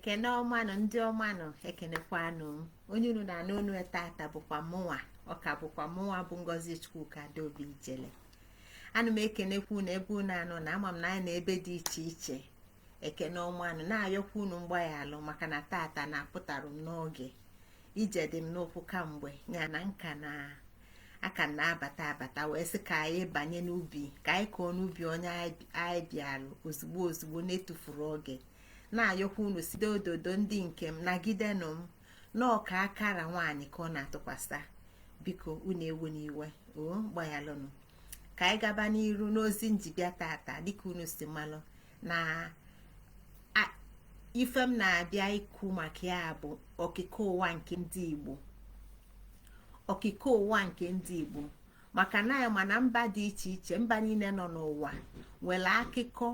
Ekene ọmanụ, ndị ọmanụ, ekenekwanụ m. Onye unu na-anụ onu tata bụkwa mụnwa, ọka bụkwa mụnwa bụ Ngozi Chukwuka Adaobi Ijele. Ana m ekenekwa unu ebe unu anọ na ama m na anyị na ebe dị iche iche. Ekene ọmanụ, na-ayọkwa unu mgbaghalụ maka na tata na-apụtarụ m n'oge. Ije dị m n'ụkwụ kamgbe ya na nka na aka na-abata abata, wee sị ka anyị banye n'ubi, ka anyị kọọ n'ubi onye anyị bịalụ ozugbo ozugbo na-etufuru oge. Na-ayọkwa unu site ododo ndị nke m, nagidenụ m n'ọka akara nwaanyị ka ọ na-atụkwasị. Biko unu ewu n'iwe o, gbaghalụnụ. Ka anyị gaba n'iru n'ozi njibịa tata. Dịka unu si malụ na ife m na-abịa ikwu maka ya bụ okike ụwa nke ndị Igbo, okike ụwa nke ndị Igbo, maka na ya mana mba dị iche iche, mba niile nọ n'ụwa nwere akụkọ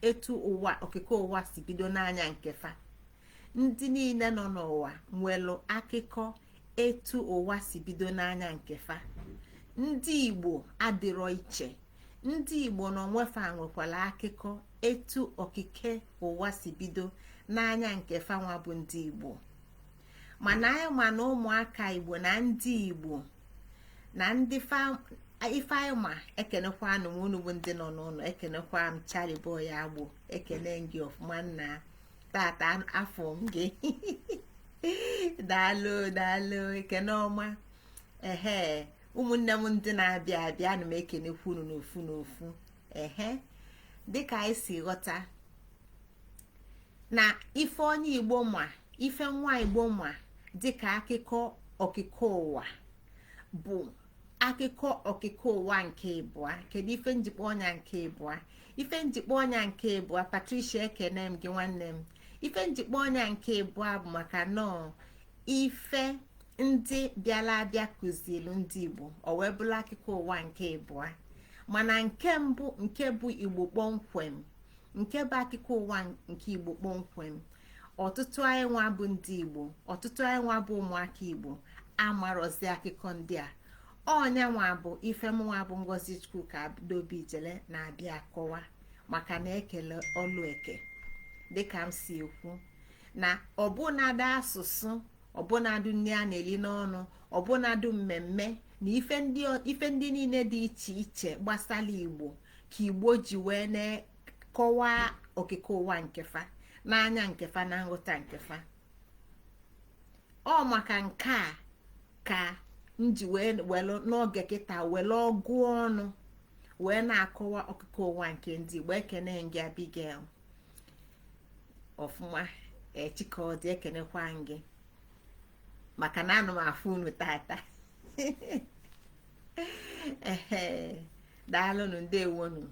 etu ụwa, okike ụwa si bido n'anya nke fa. Ndị niile nọ n'ụwa nwere akụkọ etu ụwa si bido n'anya nke fa. Ndị Igbo adịrọ iche. Ndị Igbo na onwefa nwekwara akụkọ etu okike ụwa si bido n'anya nke fa nwa bụ ndị Igbo. Mana anyị ma na ụmụaka Igbo na ndị Igbo na ndị ife anyị ma. Ekenekwanụ m unu bụ ndị nọ n'ụlọ. Ekenekwa m Charlie Agbụ, ekene gị ọfụma nna. Tata afọ m gị, daalụ, daalụ, ekene ọma. Ehe, ụmụnne m ndị na-abịa abịa, ana m ekenekwa unu n'ofu n'ofu. Ehe, dịka anyị si ghọta na ife onye Igbo ma, ife nwa Igbo ma dịka akụkọ okike ụwa bụ akụkọ okike ụwa nke ịbụa. Kedu ife njikpa ọnya nke ịbụa? Ife njikpa ọnya nke ịbụa, Patricia, ekene m gị nwanne m. Ife njikpa ọnya nke ịbụa bụ maka nọọ ife ndị bịara abịa kụzilu ndị Igbo, o wee bụrụ akụkọ ụwa nke ịbụa. Mana nke mbụ, nke bụ Igbo kpọmkwem, nke bụ akụkọ ụwa nke Igbo kpọmkwem, ọtụtụ anyị nwa bụ ndị Igbo, ọtụtụ anyị nwa bụ ụmụaka Igbo amarọzi akụkọ ndị a. Ọnya nwa bụ ife mụnwa bụ Ngozi Chukwuka Adaobi Ijele na-abịa akọwa, maka na ekele ọlụ eke, dịka m si ekwu na ọbụnadụ asụsụ, ọbụnadụ nri a na-eli n'ọnụ, ọbụnadụ mmemme na ife ndị niile dị iche iche gbasara Igbo, ka Igbo ji wee na-kọwaa okike ụwa nkefa n'anya nkefa na nghọta nkefa. Ọ maka nke a ka m ji wee welu n'oge kịta were ọgụ ọnụ wee na-akọwa okike ụwa nke ndị Igbo. Ekene gị, Abigail, ọfụma. Echikọdị, ekenekwa gị maka na anụ m afụ unu tata. Ehe, daalụnụ, ndewonu.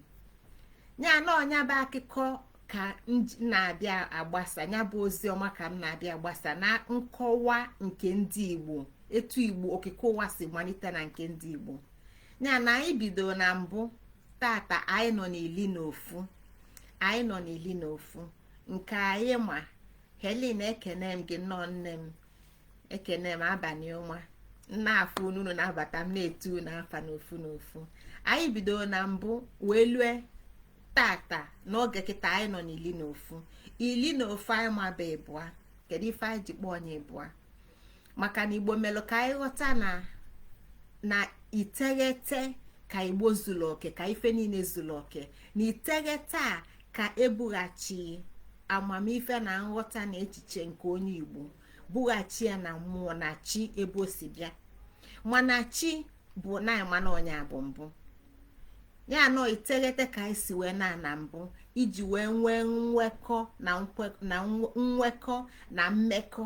Ya na ọnya bụ akụkọ ka m na-abịa agbasa, ya bụ ozi ọma ka m na-abịa agbasa na nkọwa nke ndị Igbo, etu Igbo okike ụwa si malite na nke ndị Igbo. Ya na anyị bido na mbụ, tata anyị nọ n'11, anyị nọ n'14 nke anyị ma. Helen, ekene m gị nnọọ nne m, ekene m. Abalị ọma nna afụ unu na-abata, m na-etu unu afa n'ofu n'ofu. Anyị bidoro na mbụ wee lue tata. N'oge kịta anyị nọ n'14, 14 anyị maba ịbụa. Kedu ife anyị ji kpọọ onye ịbụa? Maka na Igbo melụ ka anyị ghọta na iteghete ka Igbo zuru oke, ka ife niile zuru oke na iteghete a, ka ebughachi amamife na nghọta na echiche nke onye Igbo, bughachi ya na mmụọ na chi ebe o si bịa. Mana chi bụ na mana onye bụ mbụ ya nọ iteghete ka anyị si wee na mbụ iji wee nwee nwekọ na nwekọ na mmekọ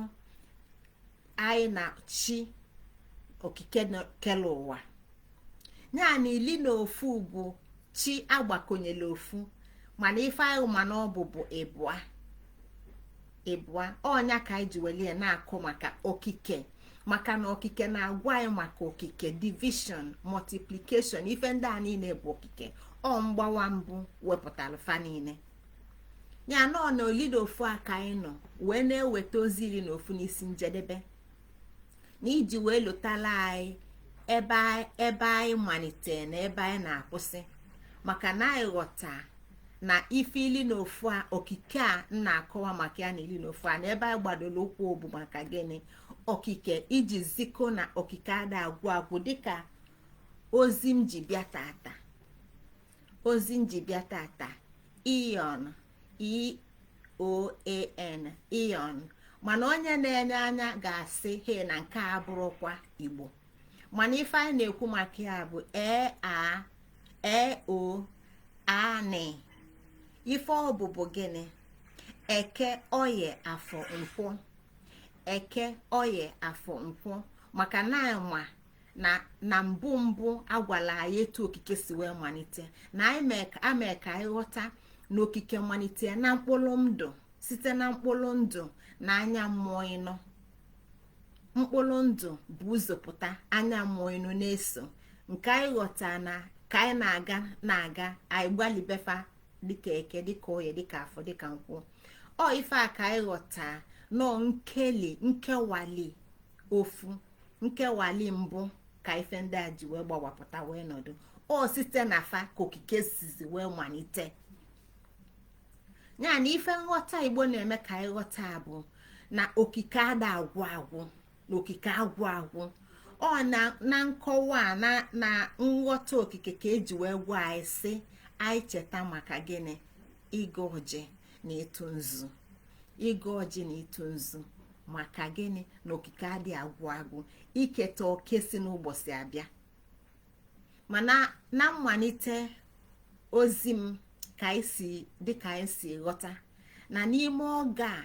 anyị na chi okike kele ụwa. Ya na 11 bụ chi agbakọnyere ofu, mana ife anyị mana ọ bụ ịbụa, ịbụa. Ọnya ka anyị ji welie na-akụ maka okike, maka na okike na-agwa anyị maka okike, division, multiplication. Ife ndị a niile bụ okike. Ọ mgbawa mbụ wepụtara fa niile. Ya nọ na 11 aka anyị nọ wee na-eweta ozi 11 n'isi njedebe, na iji wee lụtala anyị ebe anyị malitere na ebe anyị na-akwụsị, maka na anyị ghọta Na ife ili na ofu a, okike a m na-akọwa maka ya na ili na ofu a na ebe anyị gbadoro ụkwụ bụ maka gịnị? Okike, iji zikọ na okike ada agwụ agwụ, dịka ozi m ji bịa tata. Ozi m ji bịa tata, Eon, Eoan, Eon. Mana onye na-enye anya ga-asị he na nke a bụrụkwa Igbo, mana ife anyị na-ekwu maka ya bụ e a e o a n. Ife ọ bụ bụ gịnị? Eke, Oye, Afọ, Nkwọ. Eke, Oye, Afọ, Nkwọ. Maka na ama na mbụ mbụ agwala anyị etu okike si wee malite, na anyị amee ka anyị ghọta na okike malite na mkpụrụ ndụ, site na mkpụrụ ndụ na anya mmụọ ịnọ. Mkpụrụ ndụ bụ ụzọ pụta, anya mmụọ ịnọ na-eso. Nke anyị ghọta na ka anyị na-aga na-aga, anyị gbalibefa dịka Eke, dịka Oye, dịka Afọ, dịka Nkwụ. Ọ ife a ka anyị ghọta nọ nkeli nkewali ofu nkewali mbụ ka ife ndị a ji wee gbawapụta wee nọdụ. Ọ site na fa ka okike sizi wee malite ya. Na ife nghọta Igbo na-eme ka anyị ghọta bụ na okike ada agwụ agwụ, na okike agwụ agwụ. Ọ na nkọwa na nghọta okike ka eji wee gwa anyị sị anyị cheta maka gịnị? Ịga ọjị na ịtụ nzu. Ịga ọjị na ịtụ nzu maka gịnị? Na okike adị agwụ agwụ, iketa oke si n'ụbọchị abịa. Mana na mmalite ozi m, ka anyị si dịka anyị si ghọta na n'ime oge a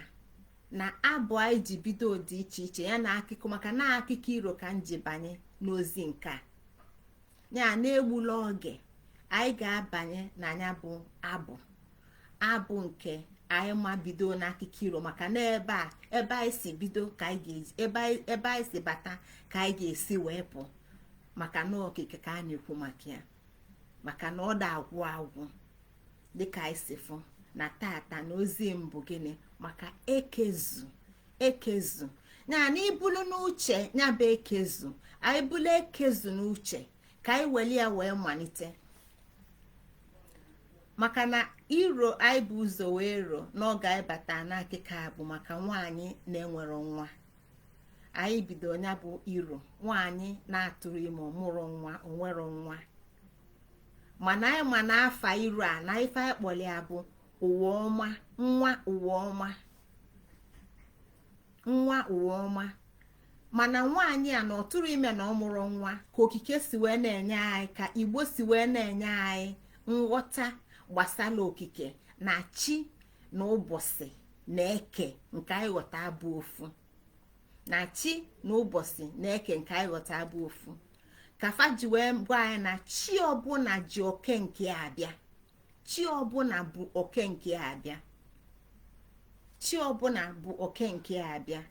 na abụ anyị ji bido dị iche iche ya na akụkọ, maka na akụkọ iro ka m ji banye n'ozi nke a ya. Na-egbula oge, anyị ga-abanye na ya bụ abụ, abụ nke anyị ma bido n'akụkọ iro, maka na ebe a, ebe anyị si bido ka anyị ga-eji, ebe anyị si bata ka anyị ga-esi wee pụ, maka na okike ka a na-ekwu maka ya, maka na ọ da agwụ agwụ, dịka anyị si fụ na tata. Na ozi mbụ gịnị? Maka ekezu. Ekezu ya na ibulu n'uche ya bụ ekezu. Anyị bulu ekezu n'uche ka anyị weli ya wee malite, maka na iro anyị bụ ụzọ wee ro n'oge anyị bata n'akịka bụ maka nwaanyị na-enwero nwa. Anyị bido ya bụ iro nwaanyị na-atụrụ ime, ọmụrụ nwa, onwero nwa. Mana anyị ma na afa iro a na ife anyị kpọrọ ya bụ ụwa ọma, nwa ụwa ọma, nwa ụwa ọma. Mana nwaanyị a na ọ tụrụ ime na ọ mụrụ nwa, ka okike si wee na-enye anyị, ka Igbo si wee na-enye anyị nghọta gbasara okike na chi na ụbọchị na eke nke anyị ghọta abụ ofu, na chi na ụbọchị na eke nke anyị ghọta abụ ofu, ka fa ji wee gwa anyị na chi ọbụla ji oke nke abịa, chi ọbụla bụ oke nke abịa, chi ọbụla bụ oke nke abịa,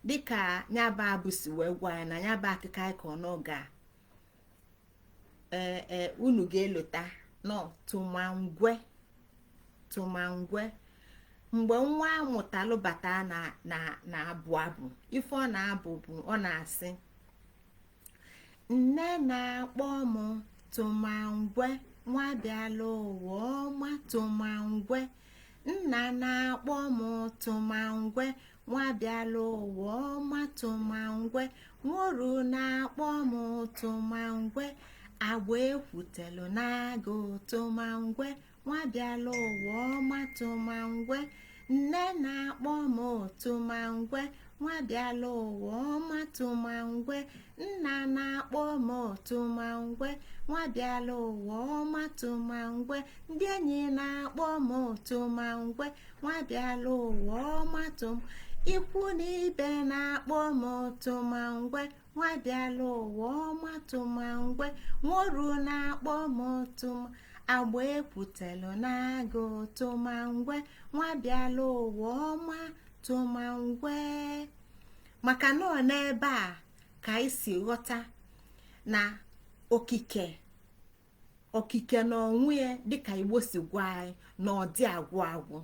dịka nyaba abụ si wee gwa anyị na nyaba akụkọ anyị ka ọ n'oge a. Ee, unu ga-elota nọ tụmangwe tụmangwe mgbe nwa amụtalụ bata na na na-abụ abụ. Ife ọ na-abụ bụ, ọ na-asị, "Nne na-akpọ m tụmangwe, nwa bịala ụwa ọma tụmangwe. Nna na-akpọ m tụmangwe, nwa bịala ụwa ọma tụmangwe. Nworu na-akpọ m tụmangwe, agba ekwutelu na-agụ tụmangwe, nwa bịala ụwa ọma tụmangwe. Nne na-akpọ m tụmangwe, nwa bịala ụwa ọma tụmangwe. Nna na-akpọ m tụmangwe, nwa bịala ụwa ọma tụmangwe. Ndị enyi na-akpọ m tụmangwe, nwa bịala ụwa ọma tụm. Ikwu na ibe na-akpọ m tụmangwe, nwa bịala ụwa ọma tụmangwe. Nworu na-akpọ m tụm, agba ekwutelu na-agụ tụmangwe, nwa bịala ụwa ọma tụmangwe." Maka na ọ n'ebe a ka anyị si ghọta na okike, okike na onwe ya, dịka Igbo si gwa anyị, na ọ dị agwụ agwụ.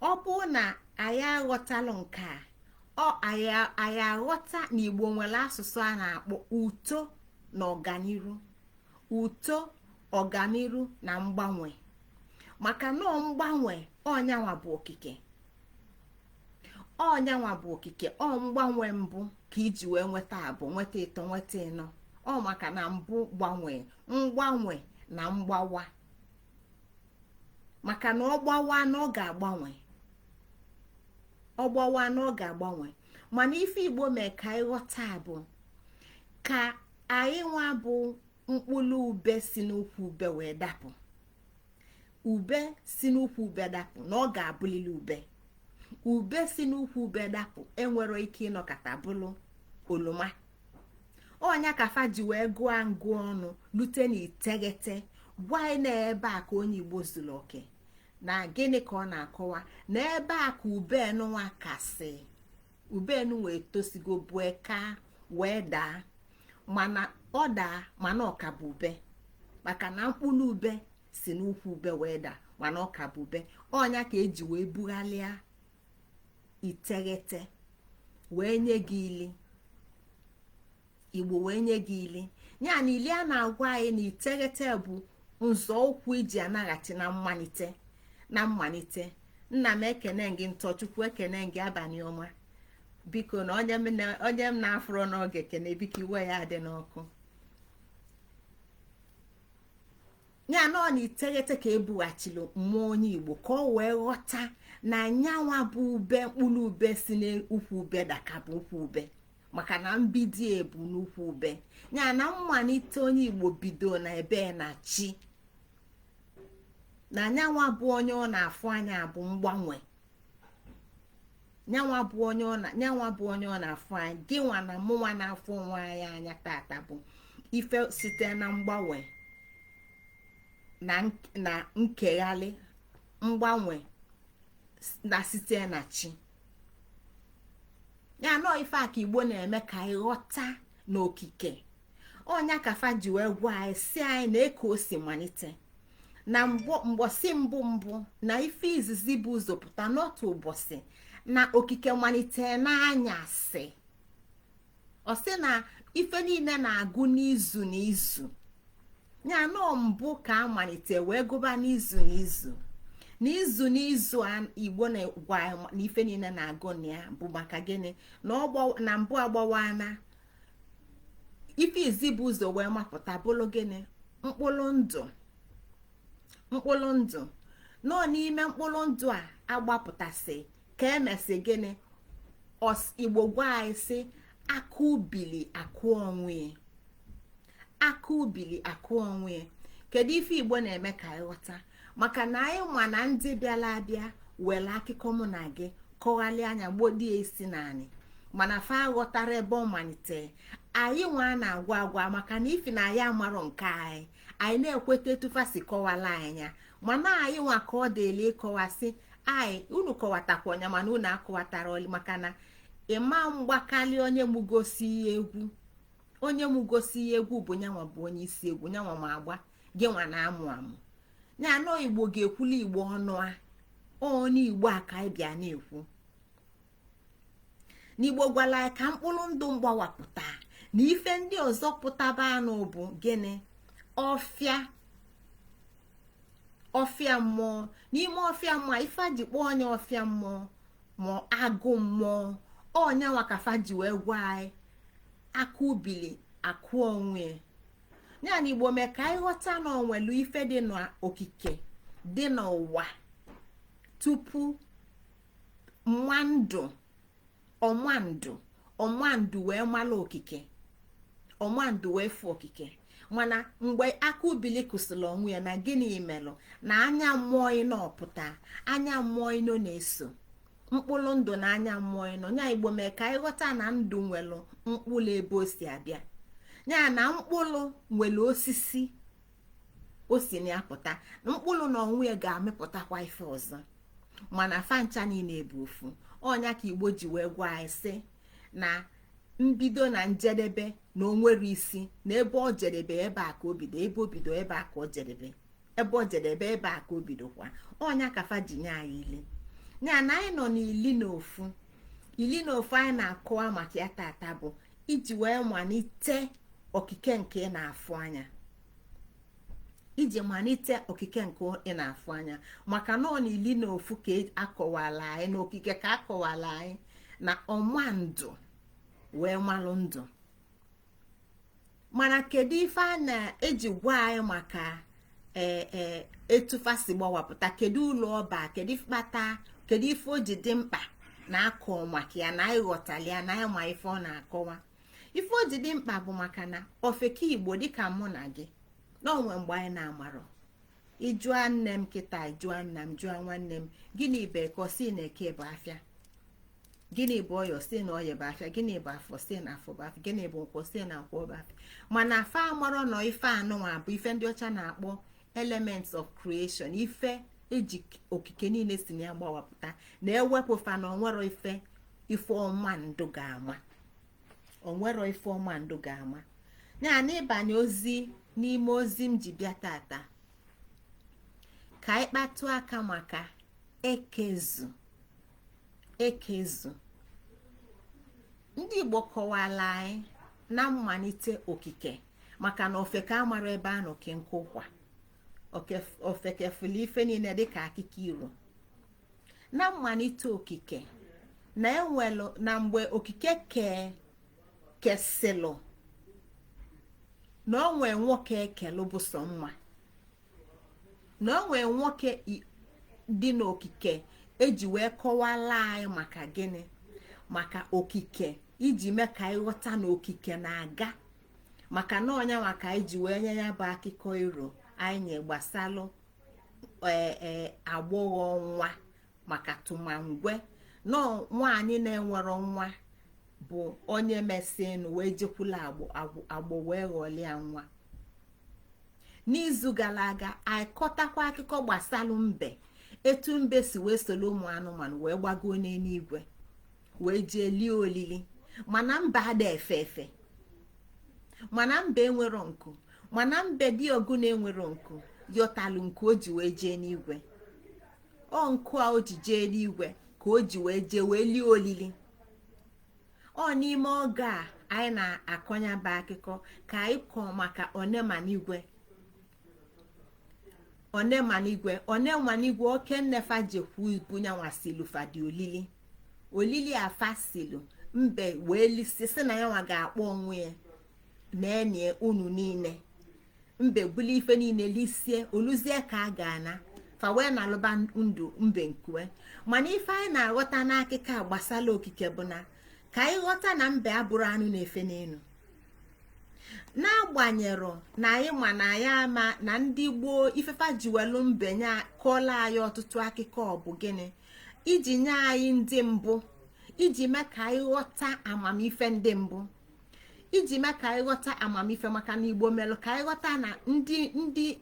Ọ bụ na anyị aghọtalụ nke a, ọ anyị aghọta na Igbo nwere asụsụ a na-akpọ uto na ọganiru, uto, ọganiru na mgbanwe. Maka na mgbanwe ọnyanwa bụ okike, ọnyanwa bụ okike. Ọ mgbanwe mbụ ka iji wee nweta abụ, nweta ịtọ, nweta ịnọ. Ọ maka na mbụ gbanwee, mgbanwe na mgbawa, maka na ọ gbawa na ọ ga-agbanwe, ọ gbawa na ọ ga-agbanwe. Mana ife Igbo mee ka anyị ghọta bụ ka anyị nwa bụ mkpụrụ ube si n'ukwu ube wee dapụ, ube si n'ukwu ube dapụ, na ọ ga-abụlili ube. Ube si n'ukwu ube dapụ enwero ike ịnọkọta bụlụ oloma. Ọnya ka fa ji wee gụọ ngụ ọnụ lute na iteghete, gwa anyị na ebe a ka onye Igbo zuru oke. Na gịnị ka ọ na-akọwa? Na ebe a ka ube nwa kasị ube wee tosigo bue ka wee daa, mana ọ daa, mana ọ ka bụ ube, maka na mkpụrụ ube si n'ukwu ube wee daa, mana ọ ka bụ ube. Ọnya ka eji wee bughalịa iteghete wee nye gị ili. Igbo wee nye gị ili ya na ili a na-agwa anyị na iteghete bụ nzọụkwụ iji anaghachi na mmalite, na mmalite. Nna m, ekene gị. Ntọchukwu, ekene gị. Abalị ọma. Biko, na onye m na-afụrụ n'oge kene, biko, iwe ya adị n'ọkụ. Ya nọ na iteghete ka ebughachiri mmụọ onye Igbo ka ọ wee ghọta na nyanwa bụ ube, mkpụrụ ube si n'ukwu ube daka bụ ukwu ube, maka na mbido ebu n'ukwu ube ya na mmalite onye Igbo bido na ebe na chi na nyanwa bụ onye ọ na-afụ anya bụ mgbanwe. Nyanwa bụ onye ọ na nyanwa bụ onye ọ na-afụ anya. Gị nwa na mụnwa na-afụ onwe anyị anya tata bụ ife site na mgbanwe na nkeghalị, mgbanwe na site na chi ya. Nọọ ife a ka Igbo na-eme ka anyị ghọta n'okike. Ọnya ka fa ji wee gwa anyị si anyị na eke o si malite na mgbọsị mbụ mbụ na ife izizi bụ ụzọ pụta n'otu ụbọchị na okike malite n'anyasị. Ọ sị na ife niile na-agụ n'izu n'izu ya nọ mbụ ka a malite wee gụba n'izu n'izu n'izu n'izu. Igbo na-gwa na ife niile na-agụ na ya bụ maka gịnị? Na mbụ agbawana, ife izi bụ ụzọ wee mapụta bụrụ gịnị? Mkpụrụ ndụ. Mkpụrụ ndụ nọ n'ime mkpụrụ ndụ a agbapụtasị ka emesị gịnị? Igbo gwa anyị sị akụ ubili akụ onwe, akụ ubili akụ onwe. Kedu ife Igbo na-eme ka anyị ghọta? Maka na anyị ma na ndị bịara abịa were akụkọ mụ na gị kọghalị anya gbodie isi naanị, mana fa aghọtara ebe ọ malite. Anyị nwa a na-agwa agwa maka na ifi na anyị amarọ nke anyị, anyị na-ekweta etufa si kọwala anya. Mana anyị nwa ka ọ dịla ịkọwasị anyị, unu kọwatakwa ọnya, mana unu akọwatara oli, maka na ịma mgbakali onye mụgosi egwu. Onye mụgosi egwu bụ nyanwa bụ onye isi egwu, nyanwa ma agba gị nwa na-amụ amụ ya anọ. Igbo ga-ekwuli Igbo ọnụ a, onye Igbo a ka anyị bịa na-ekwu n'Igbo gwara anyị ka mkpụrụ ndụ mgbawapụta na ife ndị ọzọ pụtaba anụ bụ gịnị? Ọfịa, ọfịa mmụọ. N'ime ọfịa mmụọ, ife ji kpọọ onye ọfịa mmụọ ma agụ mmụọ, ọnyanwa ka fa ji wee gwa anyị akụ ubili akụ onwe ya. Na Igbo mee ka anyị ghọta na onwelu ife dị n'okike, dị n'ụwa tupu mmandụ ọmandụ ọmandụ wee mara okike, ọmandụ wee fụ okike. Mana mgbe aka ubili kụsịrị onwe ya, na gịnị melụ? Na anya mmụọ ịnọ pụta, anya mmụọ ịnọ na-eso mkpụrụ ndụ na anya mmụọ ịnọ ya. Igbo mee ka anyị ghọta na ndụ nwere mkpụrụ ebe o si abịa, ya na mkpụrụ nwere osisi o si na ya pụta. Mkpụrụ na onwe ya ga-amịpụtakwa ife ọzọ, mana fancha niile bụ ofu. Ọnya ka Igbo ji wee gwa anyị sị na mbido na njedebe na onwere isi, na ebe ọ jedebe ebe a ka o bido, ebe o bido ebe a ka ọ jedebe, ebe ọ jedebe ebe a ka o bidokwa. Ọnya ka fa ji nye anyị ili ya na anyị nọ n'ili na ofu, ili na ofu anyị na-akọwa maka ya tata bụ iji wee malite okike nke ị na-afụ anya, Iji malite okike nke ị na-afụ anya, maka na ọ na 11 ka akọwala anyị na okike, ka akọwala anyị na ọma ndụ wee malụ ndụ. Mana kedu ife a na-eji gwa anyị maka ee etufa si gbawapụta? Kedu ụlọ ọba? Kedu ife kpata? Kedu ife o ji dị mkpa na akọ maka ya, na anyị ghọtara ya, na anyị ma ife ọ na-akọwa? Ife o ji dị mkpa bụ maka na ofeke Igbo dịka mụ na gị n'onwe, mgbe anyị na-amarọ, ịjụa nne m kịta, jụọ nna m, jụọ nwanne m, gịnị bụ eke? Si na eke bụ afịa. Gịnị bụ ọyọ? Si na ọyọ bụ afịa. Gịnị bụ afọ? Si na afọ bụ afịa. Gịnị bụ nkwọ? Si na nkwọ bụ afịa. Mana afa amarọ nọ ife anụnwa bụ ife ndị ọcha na-akpọ elements of creation, ife eji okike niile si na ya gbawapụta, na-ewepụ fa na onwero ife ife ọma ndụ ga-ama, onwero ife ọma ndụ ga-ama ya. Na ịbanye ozi n'ime ozi m ji bịa tata, ka anyị kpatụ aka maka ekezu. Ekezu, ndị Igbo kọwara anyị na mmalite okike, maka na ofeke amara ebe a nọ ke nkụ ụkwa, ofeke fụlụ ife niile dịka akụkọ iro. Na mmalite okike, na enwelu na mgbe okike kee kesịlụ, na onwe nwoke ekelụ bụ sọ mma, na onwe nwoke dị n'okike eji wee kọwala anyị maka gịnị? Maka okike, iji mee ka anyị ghọta na okike na-aga, maka na ọnya maka anyị ji wee nye ya bụ akụkọ iro anyị nye gbasalụ ee agbọghọ nwa, maka tụmangwe nọ nwaanyị na-enwero nwa bụ onye mesịnụ wee jekwula agbọ agbọ wee ghọlịa nwa. N'izu gara aga, anyị kọtakwa akụkọ gbasalụ mbe, etu mbe si wee soro ụmụ anụmanụ wee gbago n'eluigwe wee jee lie olili. Mana mba ada efe efe, mana mbe enwero nku, mana mbe dị ọgụ na-enwero nku yọtalụ nku o ji wee jee n'igwe. Ọ nku a o ji jee n'igwe ka o ji wee jee wee lie olili. Ọ n'ime oge a anyị na-akọnya bụ akụkọ ka anyị kọọ maka onemanigwe. Onemanigwe, onemanigwe, oke nnefa jekwu ibu nyanwa silu fadi olili, olili afa silu mbe wee lisi, si na yanwa ga-akpọ onwe ya na enie unu niile. Mbe buli ife niile lisie, oluzie ka a ga-ana fa wee na-alụba ndụ mbe nkue. Mana ife anyị na-aghọta n'akụkọ a gbasara okike bụ na ka anyị ghọta na mbe abụrụ anụ na-efe n'elu, n'agbanyerọ na anyị ma na anyị ama na ndị gboo ifefa jiwelu mbe nya kọọla anyị ọtụtụ akụkọ. Ọ bụ gịnị? Iji nye anyị ndị mbụ, iji mee ka anyị ghọta amamife ndị mbụ, iji mee ka anyị ghọta amamife, maka na Igbo melụ ka anyị ghọta na ndị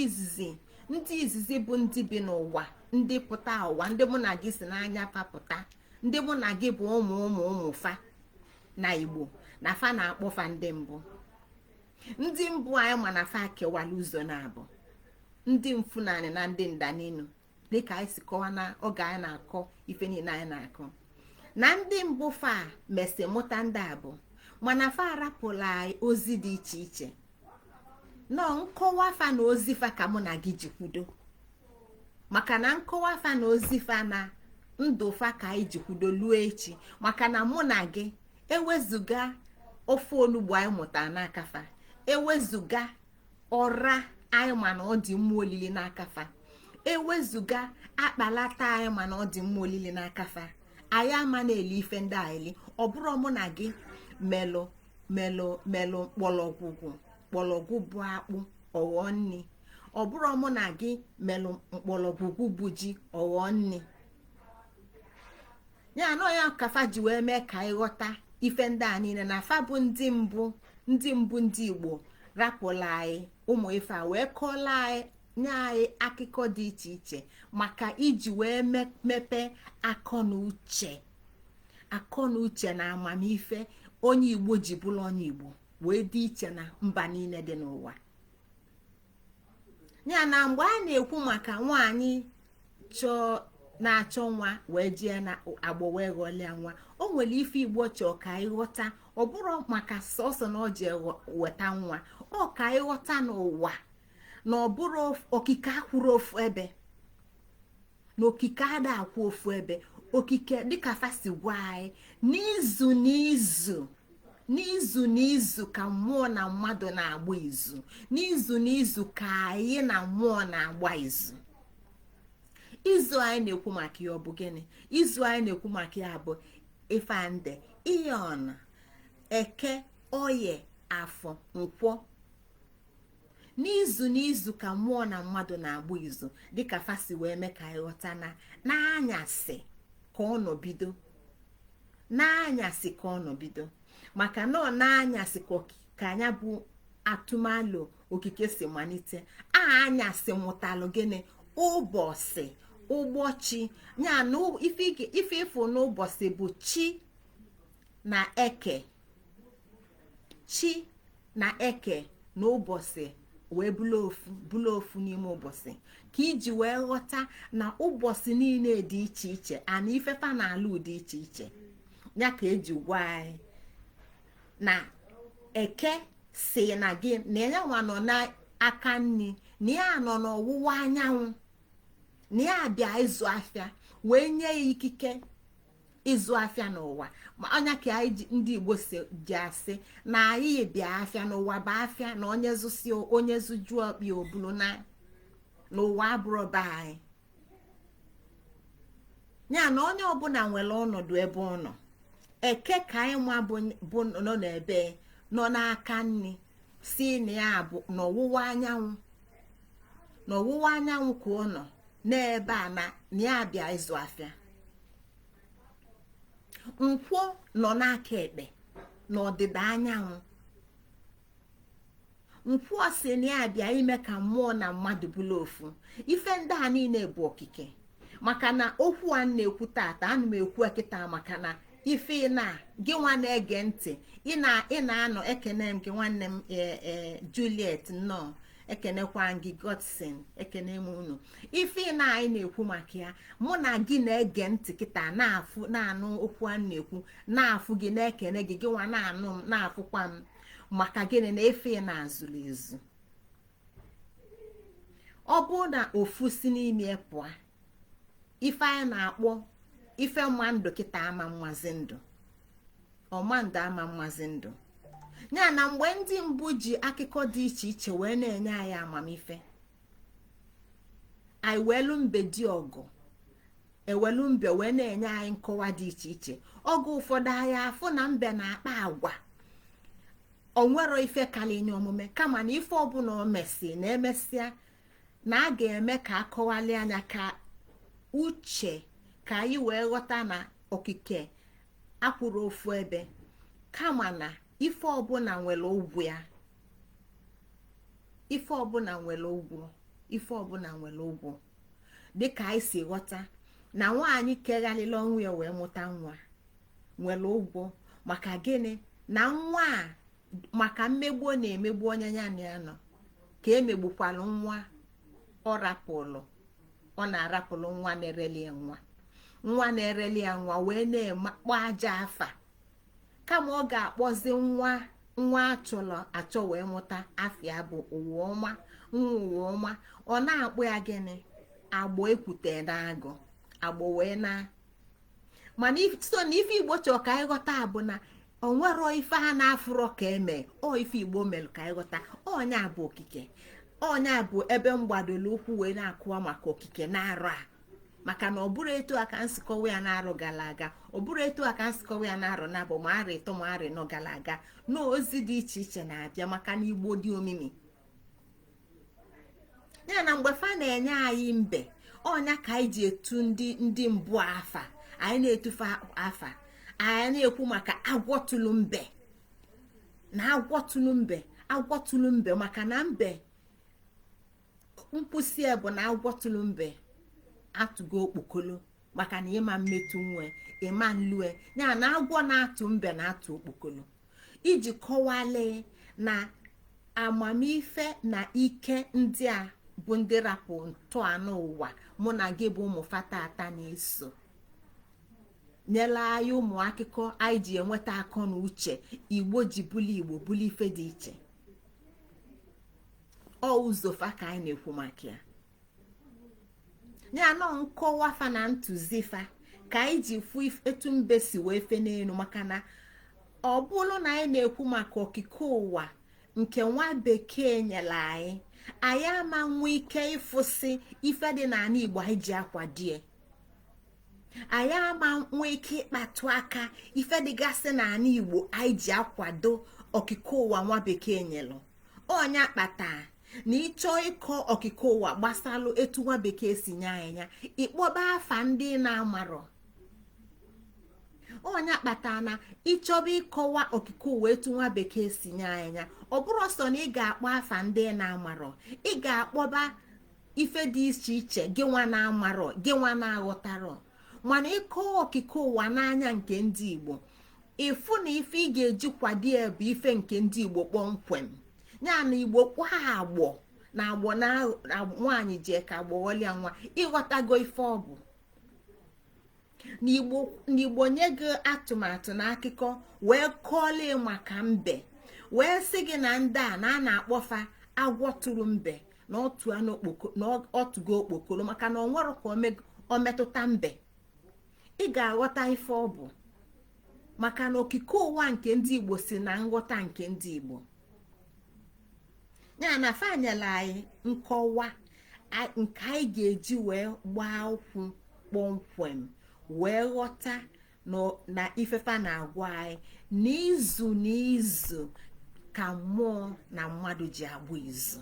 izizi, ndị izizi bụ ndị bi n'ụwa, ndị pụta ụwa, ndị mụ na gị si n'anya fa pụta, ndị mụ na gị bụ ụmụ ụmụ ụmụ fa na Igbo na fa na-akpọ fa ndị mbụ. Ndị mbụ anyị ma na fa kewala ụzọ na-abụ ndị mfunanị na ndị ndaninu, dịka anyị si kọwa na oge anyị na-akọ ife niile anyị na-akọ na ndị mbụ fa mesi mụta ndị abụ. Mana fa arapụla anyị ozi dị iche iche nọ nkọwa fa na ozi fa ka mụ na gị ji kwudo, maka na nkọwa fa na ozi fa na ndụ fa ka anyị ji kwudo luo echi. Maka na mụ na gị ewezụga ofe onugbu anyị mụtara n'aka fa, ewezụga ọra anyị ma na ọ dị mma olili n'aka fa, ewezụga akpalata anyị ma na ọ dị mma olili n'aka fa, anyị ama na-eli ife ndị a eli. Ọ bụrụ mụ na gị melụ melụ melụ mkpọrọgwụgwụ, mkpọrọgwụ bụ akpụ ọghọ nni. Ọ bụrụ mụ na gị melụ mkpọrọgwụgwụ bụ ji ọghọ nni ya anọ ya kafa ji wee mee ka anyị ghọta ife ndị a niile na afa bụ ndị mbụ. Ndị mbụ, ndị Igbo rapụla anyị ụmụ ife a wee kọọla anyị, nye anyị akụkọ dị iche iche maka iji wee mepee akọ na uche, akọ na uche na amamife onye Igbo ji bụrụ onye Igbo wee dị iche na mba niile dị n'ụwa ya. Na mgbe a na-ekwu maka nwaanyị chọọ na-achọ nwa wee jee na agbọ wee ghọlịa nwa, o nwere ife Igbo chọọ ka anyị ghọta. Ọ bụrụ maka sọsọ na ọ ji weta nwa, ọ ka anyị ghọta n'ụwa. Na ọ bụrụ okike akwụrụ ofu ebe, na okike ada akwụ ofu ebe. Okike, dịka fasi gwa anyị, n'izu n'izu, n'izu n'izu ka mmụọ na mmadụ na-agba izu. N'izu n'izu ka anyị na mmụọ na-agba izu. Izu anyị na-ekwu maka ya, ọ bụ gịnị? Izu anyị na-ekwu maka ya bụ ifeande iyon, Eke, Oye, Afọ, Nkwọ. N'izu n'izu ka mmụọ na mmadụ na-agba izu, dịka fasi wee mee ka anyị ghọta na n'anyasị ka ọ nọ bido, n'anyasị ka ọ nọ bido, maka na ọ n'anyasị ka anya bụ atụmalụ okike si malite. A anyasị mụtalụ gịnị? Ụbọchị, ụbọchị ya na ife ịfụ n'ụbọchị bụ chi na eke. Chi na eke na ụbọchị wee bụlụ ofu, bụlụ ofu n'ime ụbọchị, ka iji wee ghọta na ụbọchị niile dị iche iche, ana ifefa na alụ dị iche iche. Ya ka eji gwa anyị na Eke si na gị na ya nwa nọ n'aka nri, na ya nọ n'ọwụwa anyanwụ, na ya bịa ịzụ afịa, wee nye ya ikike ịzụ afịa n'ụwa. Ma ọnya ka anyị ndị Igbo si ji asị na anyị bịa afịa n'ụwa bụ afịa, na onye zụsi, onye zụjuo ọkpị obulu na n'ụwa abụrụ be anyị. Ya na onye ọbụla nwere ọnọdụ ebe ọ nọ. Eke ka anyị nwa bụ nọ n'ebe nọ n'aka nri, si na ya bụ n'ọwụwa anyanwụ, n'ọwụwa anyanwụ ka ọ nọ n'ebe a, na ya bịa ịzụ afịa. Nkwọ nọ n'aka ekpe, n'ọdịda anyanwụ. Nkwọ si na ya bịa ime ka mmụọ na mmadụ bụrụ ofu. Ife ndị a niile bụ okike, maka na okwu a na-ekwu tata, ana m ekwu kịta, maka na ife na gị nwa na-ege ntị, ị na-anọ. Ekene m gị, nwanne m ee, Juliet, nnọọ. Ekenekwa gị, Godson, ekene m unu. Ife na anyị na-ekwu maka ya, mụ na gị na-ege ntị kịta, na-afụ, na-anụ okwu a na-ekwu, na-afụ gị, na-ekene gị, gị nwa na-anụ m, na-afụkwa m. Maka gịnị? Na efe na-azụrụ ezu. Ọ bụrụ na ofu si n'ime pụọ, ife anyị na-akpọ ife mma ndụ kịta ama mmazi ndụ, ọma ndụ ama mmazi ndụ. Ya na mgbe ndị mbụ ji akụkọ dị iche iche wee na-enye anyị amamife, anyị welu mbe dị ọgụ, ewelu mbe wee na-enye anyị nkọwa dị iche iche. Oge ụfọdụ anyị afụ na mbe na-akpa agwa onwero ife kalinye omume, kama na ife ọbụla o mesi na emesịa na a ga-eme ka akọwali anya, ka uche ka anyị wee ghọta na okike akwụrụ ofu ebe, kama na ife ọbụla nwere ụgwọ ya. Ife ọbụla nwere ụgwọ, ife ọbụla nwere ụgwọ. Dịka anyị si ghọta na nwaanyị kegharịla ọnwụ ya wee mụta nwa nwere ụgwọ. Maka gịnị? Na nwa a, maka mmegbu ọ na-emegbu onye ya na ya nọ, ka emegbukwala nwa ọ rapụlụ, ọ na-arapụlụ nwa na-ereli ya nwa, nwa na-ereli ya nwa wee na-akpọ aja afa, kama ọ ga-akpọzi nwa nwa achọrọ achọ wee mụta afịa bụ ụwa ọma, nwa ụwa ọma. Ọ na-akpọ ya gịnị? Agbọ ekwute na agụ agbọ wee na. Mana so na ife Igbo chọrọ ka anyị ghọta bụ na onwero ife a na-afụrọ ka eme. Ọ ife Igbo mere ka anyị ghọta ọnya bụ okike, ọnya bụ ebe mgbadolo ụkwụ wee na-akụwa maka okike na-arụ a. Maka na ọ bụrụ etu a ka nsikọwa ya na-arụ gara aga, ọ bụrụ etu a ka nsikọwa ya na-arụ na bụ ma arị ịtọ ma arị nọ gara aga, na ozi dị iche iche na-abịa, maka na Igbo dị omimi. Ya na mgbe fa na-enye anyị mbe, ọnya ka anyị ji etu ndị mbụ afa. Anyị na-etufe afa, anyị na-ekwu maka agwọ tụlụ mbe, na agwọ tụlụ mbe, agwọ tụlụ mbe, maka na mbe nkwụsị bụ na agwọ tụlụ mbe atụgo okpokolo, maka na ịma mmetụ nwe ịma nlue ya na agwọ na-atụ mbe na-atụ okpokolo, iji kọwalee na amamife na ike ndị a bụ ndị rapụ ntọala ụwa mụ na gị bụ ụmụ fatata na-eso nyela anyị ụmụ akụkọ anyị ji enweta akọ na uche Igbo ji bụlụ Igbo, bụlụ ife dị iche. Ọ ụzọ fa ka anyị na-ekwu maka ya. Ya nọ nkọwa fa na ntụzi fa ka anyị ji fụ etu mbe si wee fe n'elu, maka na ọ bụrụ na anyị na-ekwu maka okike ụwa nke nwa bekee nyere anyị, anyị ama nwe ike ịfụsị ife dị n'ala Igbo anyị ji akwadie. Anyị ama nwee ike ịkpatụ aka ife dịgasị n'ala Igbo anyị ji akwado okike ụwa nwa bekee nyelụ. Ọnya kpata na ịchọọ ịkọ okike ụwa gbasalụ etu nwa bekee si nye anyị ya, ịkpọba afa ndị na-amarọ. Ọnya kpata na ịchọba ịkọwa okike ụwa etu nwa bekee si nye anyị ya, ọ bụrụ sọ na ị ga-akpọ afa ndị na-amarọ, ị ga-akpọba ife dị iche iche gị nwa na-amarọ, gị nwa na-aghọtarọ. Mana ịkọ okike ụwa n'anya nke ndị Igbo, ịfụ na ife ị ga-eji kwado ya bụ ife nke ndị Igbo kpọmkwem. Ya na Igbo kpọọ agbọ na agbọ na nwaanyị ji ka agbọghọlịa nwa, ịghọtago ife ọ bụ n'Igbo. Nye gị atụmatụ na akụkọ wee kọọlie maka mbe, wee sị gị na ndị a na a na-akpọfa agwọ tụrụ mbe na ọtụgo okpokoro, maka na ọ nwere ka ọ metụta mbe. Ị ga-aghọta ife ọ bụ, maka na okike ụwa nke ndị Igbo si na nghọta nke ndị Igbo. Ya na fanyela anyị nkọwa nke anyị ga-eji wee gbaa ụkwụ kpọmkwem wee ghọta na ifefa na-agwa anyị n'izu n'izu ka mmụọ na mmadụ ji agba izu,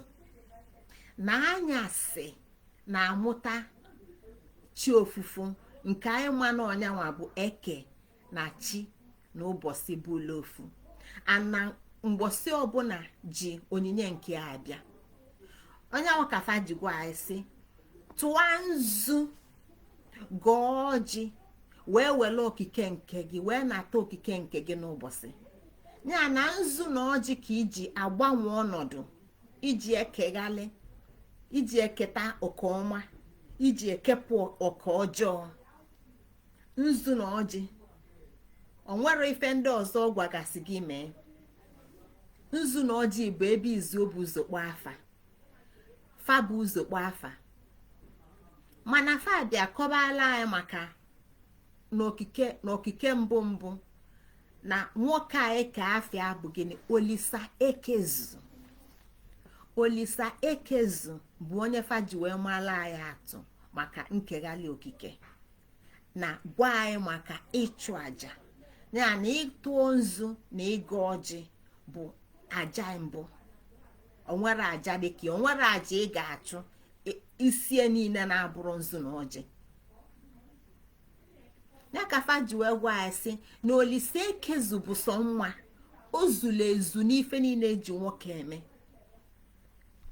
na anyasị na-amụta chi ofufu nke anyị ma na ọnyanwa bụ eke na chi na ụbọchị bụla ofu ana mgbọsị ọbụla ji onyinye nke abịa. Onye kafa ji gwa anyị sị tụọ nzu, gọọ ọjị, wee were okike nke gị wee nata okike nke gị n'ụbọchị. Ya na nzu na ọjị ka iji agbanwe ọnọdụ, iji ekeghalị, iji eketa oke ọma, iji ekepụ oke ọjọọ. Nzu na ọjị, o nwere ife ndị ọzọ gwagasị gị mee. Nzu na ọjị bụ ebe izu bụ ụzọ kpọọ afa, fa bụ ụzọ kpọọ afa. Mana fa bịa kọbala anyị maka n'okike mbụ mbụ na nwoke a eke afịa bụ gịnị? Olisa Ekezu. Olisa Ekezu bụ onye fa ji wee mara anyị atụ maka nkeghalị okike na gwa anyị maka ịchụ aja. Ya na ịtụọ nzu na ịga ọjị bụ aja mbụ. Onwere aja dịka onwere aja ị ga-achụ isie niile na-abụrụ nzu na ọjị. Ya ka fa ji wee gwa anyị sị na Olise Ekezu bụ sọ nwa o zuru ezu n'ife niile eji nwoke eme.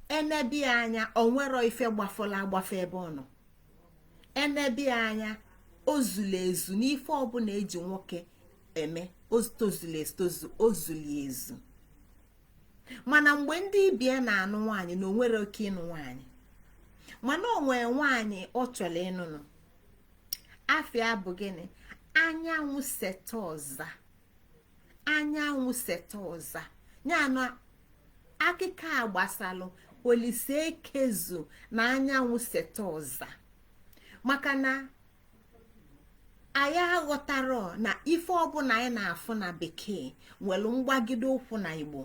Enebi anya, onwero ife gbafọrọ agbafe ebe ọ nọ. Enebi anya, o zuru ezu n'ife ọbụla eji nwoke eme. O tozuru etozu, o zuru ezu. Mana mgbe ndị ibie na-anụ nwaanyị, na onwere oke ịnụ nwaanyị, mana o nwee nwaanyị ọ chọrọ ịnụnụ. Afịa bụ gịnị? Anyanwụ seta ọza, anyanwụ seta ọza. Ya na akụkọ a gbasalụ Olise Ekezu na anyanwụ seta ọza, maka na anyị aghọtara na ife ọbụla anyị na-afụ na bekee nwere mgbagide ụkwụ na Igbo.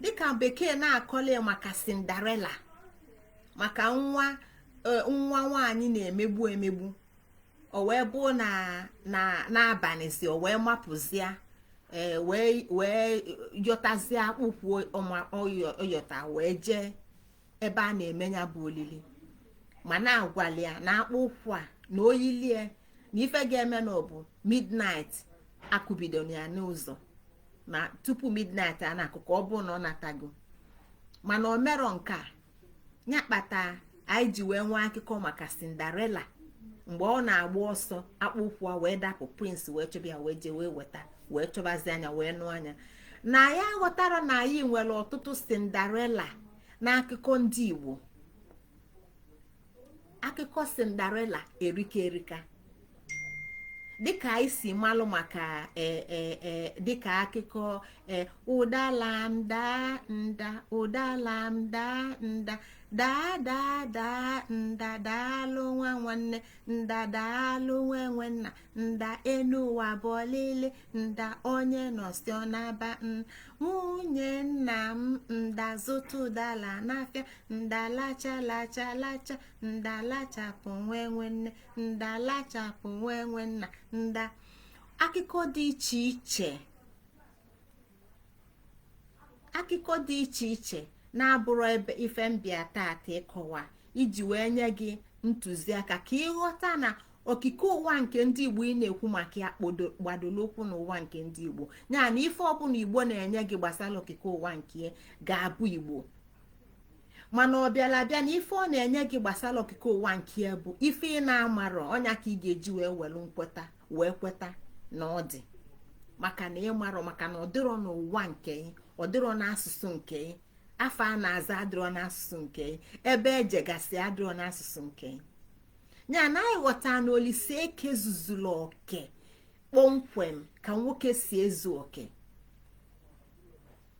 Dịka bekee na-akọli maka Cinderella, maka nwa nwa nwaanyị na-emegbu emegbu, o wee bụ na na n'abalịzi o wee mapụzia, ee, wee yọtazie akpụkwụ ọyọta wee jee ebe a na-eme ya bụ olili, ma na-agwali ya na akpụ ụkwụ a na oyilie na ife ga-eme na ọ bụ midnight akụbido ya n'ụzọ, na tupu midnight a na-akụ ka ọ bụ na ọ natago. Mana o merọ nke a. Ya kpata anyị ji wee nwee akụkọ maka Cinderella mgbe ọ na-agba ọsọ, akpụ ụkwụ a wee dapụ, prince wee chọba ya, wee jee wee weta, wee chọbazi anya wee nụ anya na anyị aghọtara na anyị nwere ọtụtụ Cinderella n'akụkọ ndị Igbo. Akụkọ Cinderella erika erika, dịka anyị si malụ maka dịka akụkọ Ee, ụdala m daa nda, ụdala m daa nda, daa daa daa nda, daalụ nwa nwanne nda, daalụ nwe nwe nna nda, enu ụwa bụ ọlịlị nda, onye nọsi ọ na-aba. Nwunye nna m nda, zụta ụdala n'afịa nda, lacha lacha lacha nda, lachapụ nwe nwe nne nda, lachapụ nwe nwe nna nda. Akụkọ dị iche iche, akụkọ dị iche iche na-abụrụ ebe ife mbịa tata ịkọwa, iji wee nye gị ntụziaka ka ịghọta na okike ụwa nke ndị Igbo ị na-ekwu maka ya gbadoro ụkwụ n'ụwa nke ndị Igbo. Ya na ife ọbụla Igbo na-enye gị gbasara okike ụwa nke ga-abụ Igbo, mana ọ bịara abịa na ife ọ na-enye gị gbasara okike ụwa nke ya bụ ife ị na-amarọ ọnya ka ị ga-eji wee were nkweta wee kweta na ọ dị, maka na ị marọ, maka na ọ dịrọ n'ụwa nke ị, ọ dịrọ n'asụsụ nke ị, afọ a na-aza adịrọ n'asụsụ nke ị, ebe ejegasị adịrọ n'asụsụ nke ị. Ya na anyị ghọta na Olise Eke zuzuru oke kpọmkwem ka nwoke si ezu oke,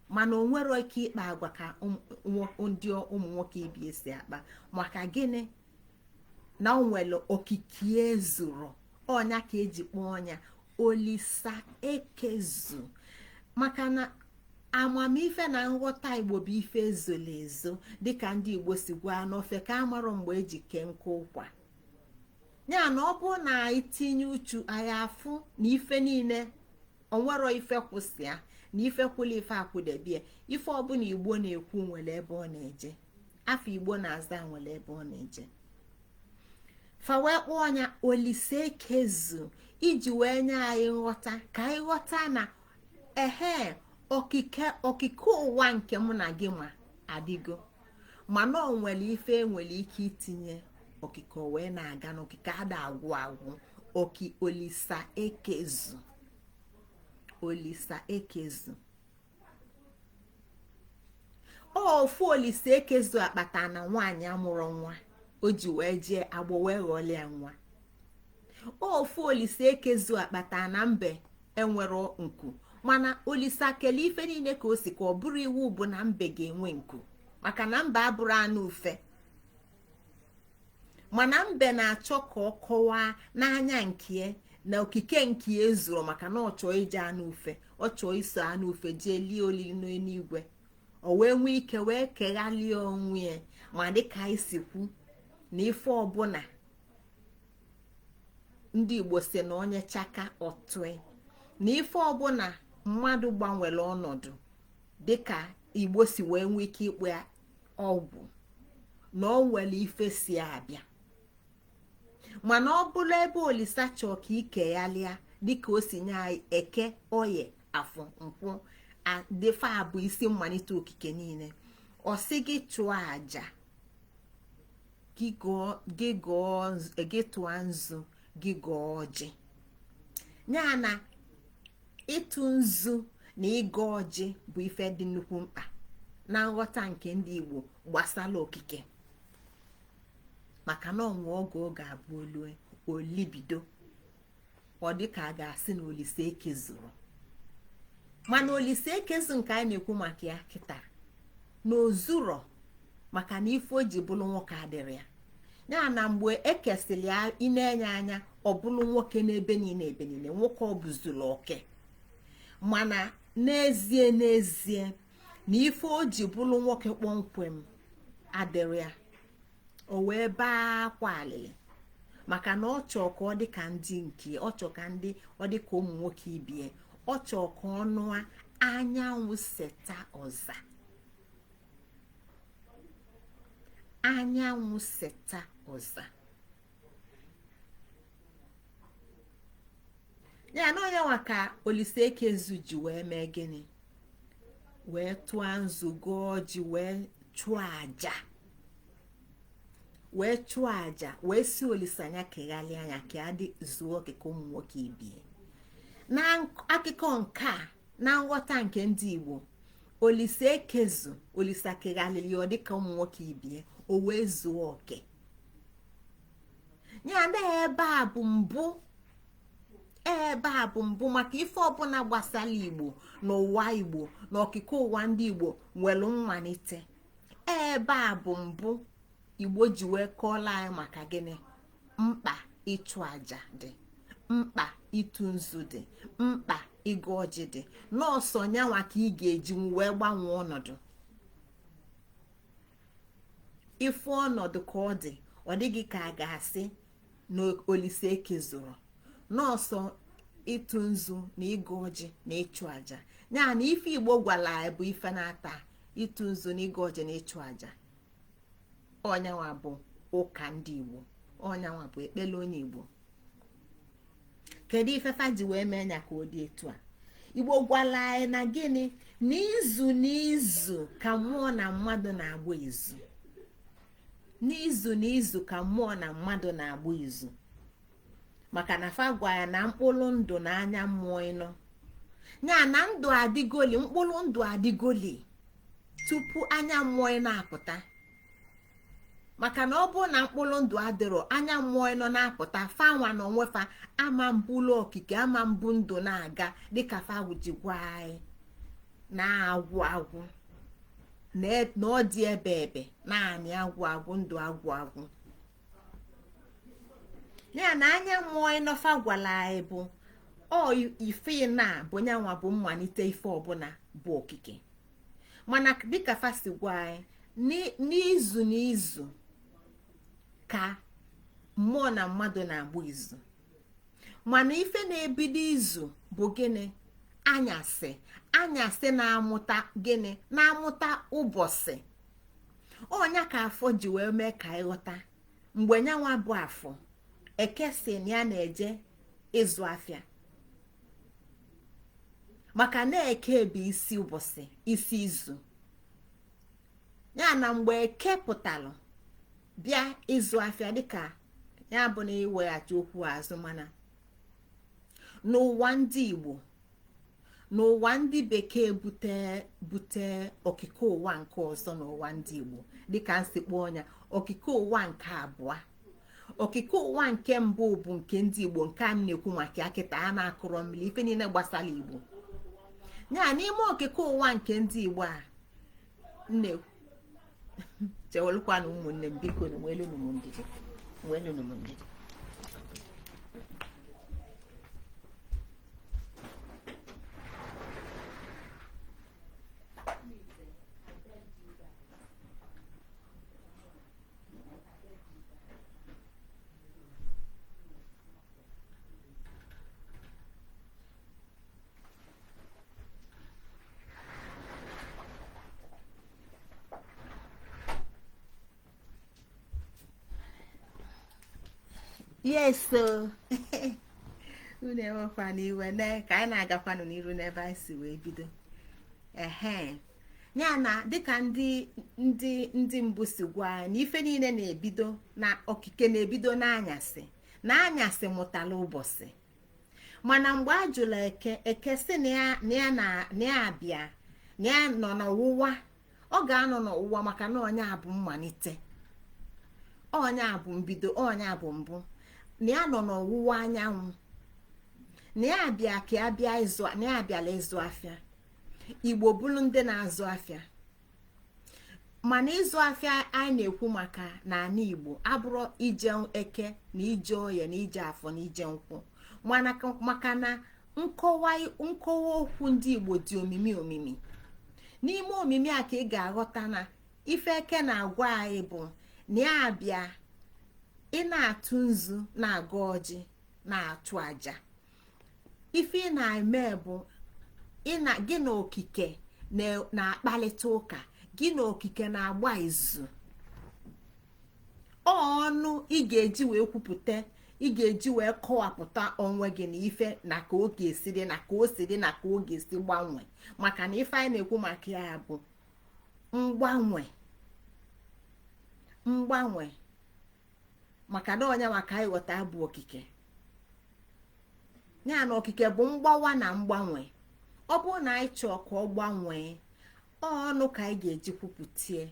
mana o nwere ike ịkpa agwa ka ndị ụmụ nwoke ibie si akpa. Maka gịnị? Na o nwere okike ezuru ọnya ka eji kpọọ ọnya Olisa Ekezu, maka na amamife na nghọta Igbo bụ ife ezola ezo, dịka ndị Igbo si gwa n'ofe ka amarọ mgbe eji kee nkụ ụkwa. Ya na ọ bụ na anyị tinye uchu, anyị afụ na ife niile onwero ife kwụsịa na ife kwụla ife akwụdebie. Ife ọbụla Igbo na-ekwu nwere ebe ọ na-eje, afọ Igbo na-aza nwere ebe ọ na-eje. Fa wee kpọọ ọnya Olise Ekezu iji wee nye anyị nghọta ka anyị ghọta na ehe okike okike ụwa nke mụ na gị ma adịgo, mana ọ nwere ife enwere ike itinye okike wee na-aga n'okike ada agwụ agwụ. Oki Olisa Ekezu, Olisa Ekezu, ofu Olisa Ekezu akpata na nwaanyị amụrụ nwa o ji wee jee agbọ wee ghọọla ya nwa. Ofu Olisa Ekezu akpata na mbe enwero nku, mana Olisa kele ife niile ka o si ka ọ bụrụ iwu bụ na mbe ga-enwe nku, maka na mbe abụrụ anụ ufe. Mana mbe na-achọ ka ọ kọwaa n'anya nke na okike nke ezuru, maka na ọ chọọ ije anụ ufe, ọ chọọ iso anụ ufe jee lie olili n'eluigwe, o wee nwee ike wee keghalie onwe ya. Ma dịka anyị si kwu na ife ọbụla ndị Igbo si na onye chaka ọtụe, na ife ọbụla mmadụ gbanwere ọnọdụ dịka Igbo si wee nwee ike ịkpụ ya ọgwụ, na ọ nwere ife si abịa. Mana ọ bụrụ ebe Olisa chọọ ka ike ya lịa, dịka o si nye anyị eke, oye, afọ, nkwụ, dịfa bụ isi mmalite okike niile, ọ sị gị chụọ aja, gị tụọ nzu, gị gọọ ọjị. Ya na ịtụ nzu na ịgọ ọjị bụ ife dị nnukwu mkpa na nghọta nke ndị Igbo gbasara okike, maka na ọnwa oge ọ ga-abụ olue olibido, ọ dị ka a ga-asị na Olise Eke zuru. Mana Olise Ekezu nke anyị na-ekwu maka ya kịta na ozuro, maka na ife o ji bụrụ nwoke adịrị ya. Ya na mgbe ekesịrị ya, ị na-enye anya ọ bụrụ nwoke n'ebe niile, ebe niile nwoke ọ bụzuru oke. Mana n'ezie n'ezie na ife o ji bụrụ nwoke kpọmkwem adịrị ya, o wee baa akwa alịlị, maka na ọ chọọ ka ọ dị ka ndị nke ọ chọọ ka ndị ọ dị ka ụmụ nwoke ibie, ọ chọọ ka ọ nụa anyanwụ seta ọza, anyanwụ seta ọza. Ya na onye nwa ka Olise Ekezu ji wee mee gịnị? Wee tụọ nzu, gọọ ọjị, wee chụọ aja, wee chụọ aja, wee si Olisa anya keghalịa anya ka adị zuo oke ka ụmụ nwoke ibie. Na akụkọ nke a, na nghọta nke ndị Igbo, Olise Ekezu, Olisa keghalịrị ọ dịka ụmụ nwoke ibie, o wee zuo oke. Ya na ebe a bụ mbụ Ebe a bụ mbụ maka ife ọbụla gbasara Igbo n'ụwa Igbo na okike ụwa ndị Igbo nwere mmalite. Ebe a bụ mbụ Igbo ji wee kọọla anyị maka gịnị? Mkpa ịchụ aja dị, mkpa ịtụ nzu dị, mkpa ịgọ ọjị dị. Nọọsọ nyanwa ka ị ga-eji wee gbanwee ọnọdụ. Ifu ọnọdụ ka ọ dị, ọ dịghị ka a ga-asị na Olise ekezuru nọọsọ ịtụ nzu na ịgọ ọjị na ịchụ aja. Ya na ife Igbo gwara anyị bụ ife na-ata ịtụ nzu na ịgọ ọjị na ịchụ aja. Ọnyanwa bụ ụka ndị Igbo, ọnyanwa bụ ekpele onye Igbo. Kedu ife fa ji wee mee ya ka ọ dị etu a? Igbo gwara anyị na gịnị? N'izu n'izu ka mmụọ na mmadụ na-agba izu. N'izu n'izu ka mmụọ na mmadụ na-agba izu, maka na fa gwa ya na mkpụrụ ndụ na anya mmụọ ịnọ ya na ndụ adịgoli, mkpụrụ ndụ adịgoli tupu anya mmụọ ị na-apụta. Maka na ọ bụrụ na mkpụrụ ndụ adịrọ, anya mmụọ ịnọ na-apụta, fanwa na onwefa ama mbụlụ okike, ama mbụ ndụ na-aga dịka fa ji gwa anyị na-agwụ agwụ na ọ dị ebe ebe naanị agwụ agwụ, ndụ agwụ agwụ. Ya na anya mmụọ ịnọfa gwara anyị bụ ọ ife na bụ nyanwa bụ mmalite ife ọbụla bụ okike. Mana dịka fa si gwa anyị, n'izu n'izu ka mmụọ na mmadụ na-agba izu. Mana ife na-ebido izu bụ gịnị? Anyasị. Anyasị na-amụta gịnị? Na-amụta ụbọchị. Ọnya ka afọ ji wee mee ka ịghọta mgbe nyanwa bụ afọ Eke si na ya na-eje ịzụ afịa, maka na Eke bụ isi ụbọchị, isi izu. Ya na mgbe Eke pụtalụ bịa ịzụ afịa, dịka ya bụ na iweghachi okwu azụ, mana n'ụwa ndị Igbo, n'ụwa ndị bekee bute okike ụwa nke ọzọ n'ụwa ndị Igbo, dịka nsikpọ ọnya okike ụwa nke abụọ. Okike ụwa nke mbụ bụ nke ndị Igbo, nke a m na-ekwu maka ya kịta, a na-akụrọ mmiri ife niile gbasara Igbo. Ya n'ime okike ụwa nke ndị Igbo a nne chewelụkwanụ ụmụnne m, biko nwelụnụ m ndidi, nwelụnụ m ndidi. Yes, so unu enwekwana iwe na ka anyị na-agakwanụ n'iru n'ebe anyị si wee bido. Ehe, ya na dịka ndị ndị ndị mbụ si gwa anyị na ife niile na-ebido na okike na-ebido n'anyasị, na anyasị mụtara ụbọchị. Mana mgbe a jụrụ Eke, Eke sị na ya na ya abịa na ya nọ n'ọwụwa, ọ ga-anọ n'ọwụwa maka na onye a bụ mmalite, onye a bụ mbido, onye a bụ mbụ, na ya nọ n'ọwụwa anyanwụ, na ya abịa ka ya bịa ịzụ, na ya abịala ịzụ afịa. Igbo bụrụ ndị na-azụ afịa, mana ịzụ afịa anyị na-ekwu maka n'ala Igbo abụrụ ije Eke na ije Oye na ije Afọ na ije Nkwụ, mana maka na nkọwa okwu ndị Igbo dị omimi omimi. N'ime omimi a ka ị ga-aghọta na ife Eke na-agwa anyị bụ na ya abịa ị na-atụ nzu, na-agọ ọjị, na-achụ aja. Ife ị na-eme bụ gị na okike na-akpalite ụka, gị na okike na-agba izu. Ọnụ ị ga-eji wee kwupụta, ị ga-eji wee kọwapụta onwe gị na ife na ka ọ ga-esi dị, na ka o si dị, na ka ọ ga-esi gbanwee. Maka na ife anyị na-ekwu maka ya bụ mgbanwe, mgbanwe, maka na onye maka anyị ghọta bụ okike. Ya na okike bụ mgbawa na mgbanwe. Ọ bụrụ na anyị chọọ ka ọ gbanwee, ọnụ ka anyị ga-eji kwupụtie,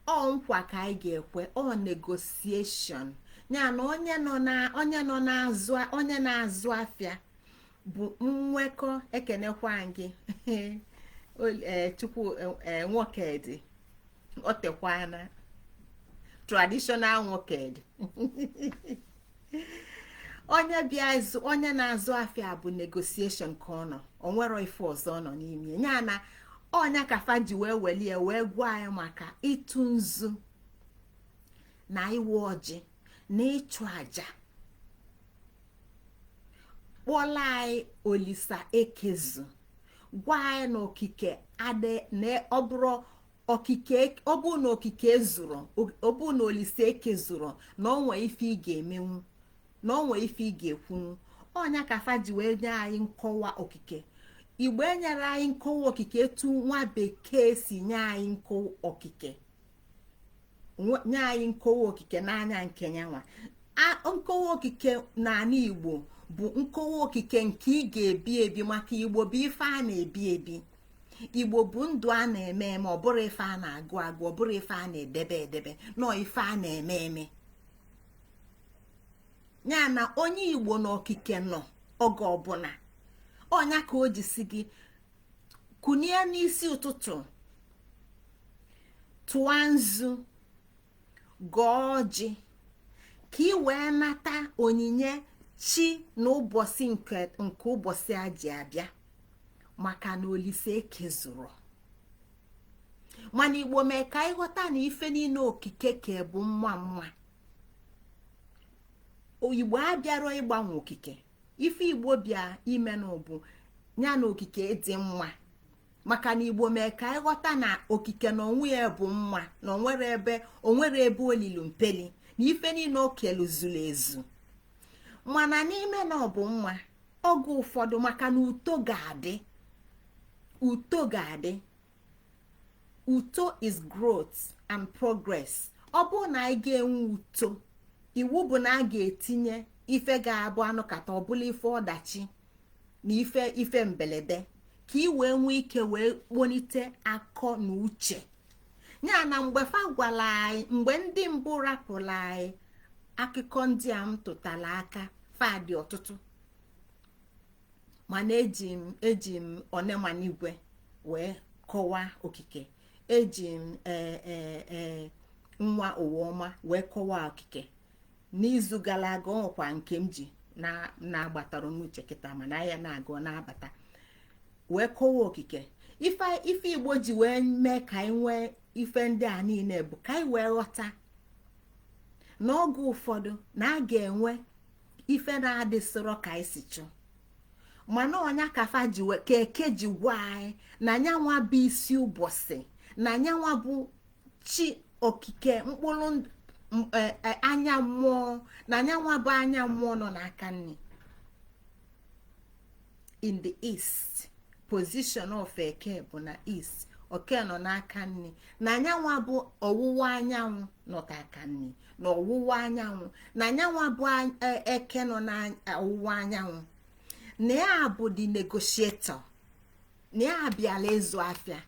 ọ nkwa ka anyị ga-ekwe, ọ negotiation. Ya na onye nọ na onye nọ na-azụ, onye na-azụ afịa Bụ nwekọ. Ekenekwa gị, Chukwu nwoke dị o tekwana traditional nwoke dị. Onye bịa ịzụ, onye na-azụ afịa bụ negotiation ka ọ nọ. O nwero ife ọzọ nọ n'ime ya. Na ọnya ka fa ji wee welie wee gwa anyị maka ịtụ nzu na iwe ọjị na ịchụ aja, kpọla anyị Olisa Ekezu, gwa anyị na okike adị na ọ bụrụ okike, ọ bụ na okike zuru, ọ bụ na Olise Eke zuru, na onwe ife ị ga-emenwu, na onwe ife ị ga-ekwunwu. Ọnya ka fa ji wee nye anyị nkọwa okike. Igbo enyere anyị nkọwa okike etu nwa bekee si nye anyị nkọwa okike, nye anyị nkọwa okike n'anya nke nyanwa. Nkọwa okike n'ala Igbo bụ nkọwa okike nke ị ga-ebi ebi, maka Igbo bụ ife a na-ebi ebi. Igbo bụ ndụ a na-eme eme. Ọ bụrụ ife a na-agụ agụ, ọ bụrụ ife a na-edebe edebe, nọọ ife a na-eme eme. Ya na onye Igbo na okike nọ oge ọbụla. Ọnya ka o ji si gị kunie n'isi ụtụtụ, tụọ nzu, gọọ ọjị, ka ị wee nata onyinye chi na ụbọchị nke ụbọchị a ji abịa, maka na Olise ekezuru. Mana Igbo mee ka ịghọta na ife niile okike ka bụ mma mma. Igbo abịarọ ịgbanwe okike. Ife Igbo bịa ime na bụ ya na okike dị mma, maka na Igbo mee ka ịghọta na okike na onwe ya bụ mma, na onwere ebe onwere ebe olilu mpeli, na ife niile o kelu zuru ezu. Mana n'ime na ọ bụ mma, oge ụfọdụ, maka na uto ga-adị, uto ga-adị. Uto is growth and progress. Ọ bụrụ na anyị ga-enwe uto, iwu bụ na a ga-etinye ife ga-abụ anụkata ọbụla ife ọdachi na ife mberede, ka ị wee nwee ike wee kponite akọ na uche ya. Na mgbe fa gwara anyị, mgbe ndị mbụ rapụrụ anyị akụkọ ndị a m tụtara aka, fa dị ọtụtụ, mana eji m onemanigwe wee kọwaa okike, eji m ee nwa ụwa ọma wee kọwaa okike n'izu gara aga. Ọ nwekwa nke m ji na-agbatara n'uche kịta, mana ya na-agụ na-abata wee kọwaa okike. Ife Igbo ji wee mee ka anyị nwee ife ndị a niile bụ ka anyị wee ghọta n'oge ụfọdụ na a ga-enwe ife na-adịsịrọ ka anyị si chọọ. Mana ọnya kafa ji ka Eke ji gwa anyị na nyanwa bụ isi ụbọchị, na nyanwa bụ chi okike mkpụrụ anya mmụọ, na nyanwa bụ anya mmụọ nọ n'aka nne, in the east. Position of Eke bụ na east. Oke nọ n'aka nne, na anyanwa bụ ọwụwa anyanwụ nọ n'aka nne, na ọwụwa anyanwụ, na anyanwa bụ Eke nọ n'ọwụwa anyanwụ, na ya bụ the negotiator, na ya bịala ịzụ afịa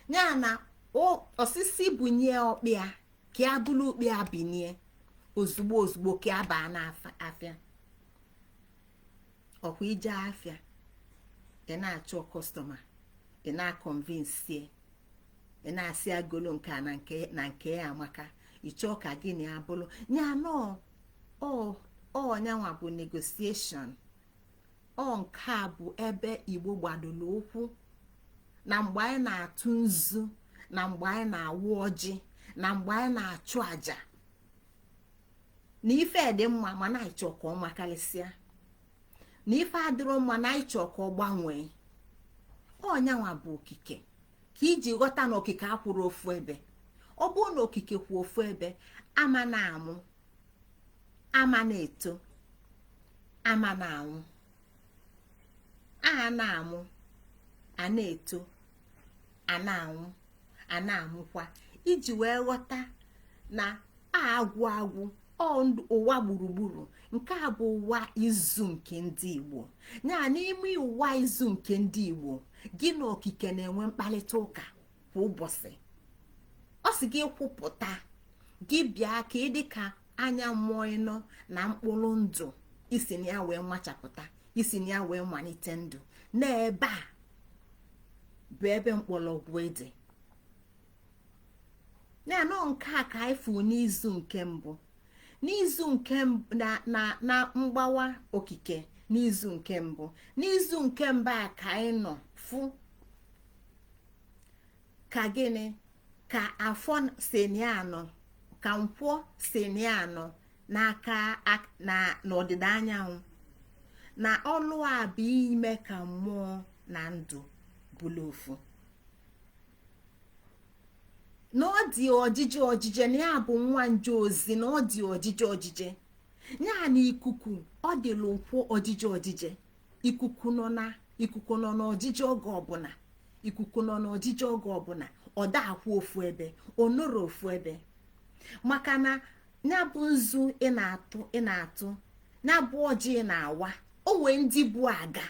ya, na osisi bunye ọkpịa ka ya bụrụ ukpịa binie ozugbo ozugbo ka ya baa n'afịa. Ọkwa ije afịa, ị na-achọ customer, ị na-aconvince, ị na-asị agolo nke a na nke ya amaka, ịchọọ ka gị na ya bụrụ ya nọ. Ọnyanwa bụ negotiation. Ọ nke a bụ ebe Igbo gbadoro ụkwụ na mgbe anyị na-atụ nzu, na mgbe anyị na-awụ ọjị, na mgbe anyị na-achụ àjà, na ife dị mma mana anyị chọọ ka ọ makarịsịa, na ife adịrọ mma na anyị chọọ ka ọ gbanwee. Ọnyanwa bụ okike, ka iji ghọta na okike akwụrụ ofu ebe. Ọ bụrụ na okike kwụ ofu ebe, ama na-amụ, ama na-eto, ama na-anwụ. A na-amụ, a na-eto, a na-anwụ, a na-amụkwa, iji wee ghọta na agwụ agwụ ụwa gburugburu. Nke a bụ ụwa izu nke ndị Igbo. Ya n'ime ụwa izu nke ndị Igbo, gị na okike na-enwe mkparịta ụka kwa ụbọchị. Ọ sị gị kwupụta, gị bịa ka ị dị ka anya mmụọ ịnọ na mkpụrụ ndụ isi na ya wee machapụta. Isi na ya wee malite ndụ. N'ebe a bụ ebe mkpọrọgwụ dị ya nọ. Nke a ka anyị fụ n'izu nke mbụ, n'izu nke na mgbawa okike. N'izu nke mbụ, n'izu nke mbụ a ka anyị nọ fụ ka gịnị ka afọ si anọ, ka nkwọ si anọ n'aka na n'ọdịda anyanwụ, na ọlụ a bụ ime ka mmụọ na ndụ bụrụ ofu, na ọ dị ọjije ọjije, na ya bụ nwa nje ozi, na ọ dị ọjije ọjije ya na ikuku. Ọ dịlụ nkwụ ọjije ọjije. Ikuku nọ na ikuku nọ n'ọjije oge ọbụla. Ikuku nọ n'ọjije oge ọbụla. Ọ dakwụ ofu ebe, ọ nọrọ ofu ebe, maka na ya bụ nzu ị na-atụ, ị na-atụ ya bụ ọjị ị na-awa, o nwee ndị bụ aga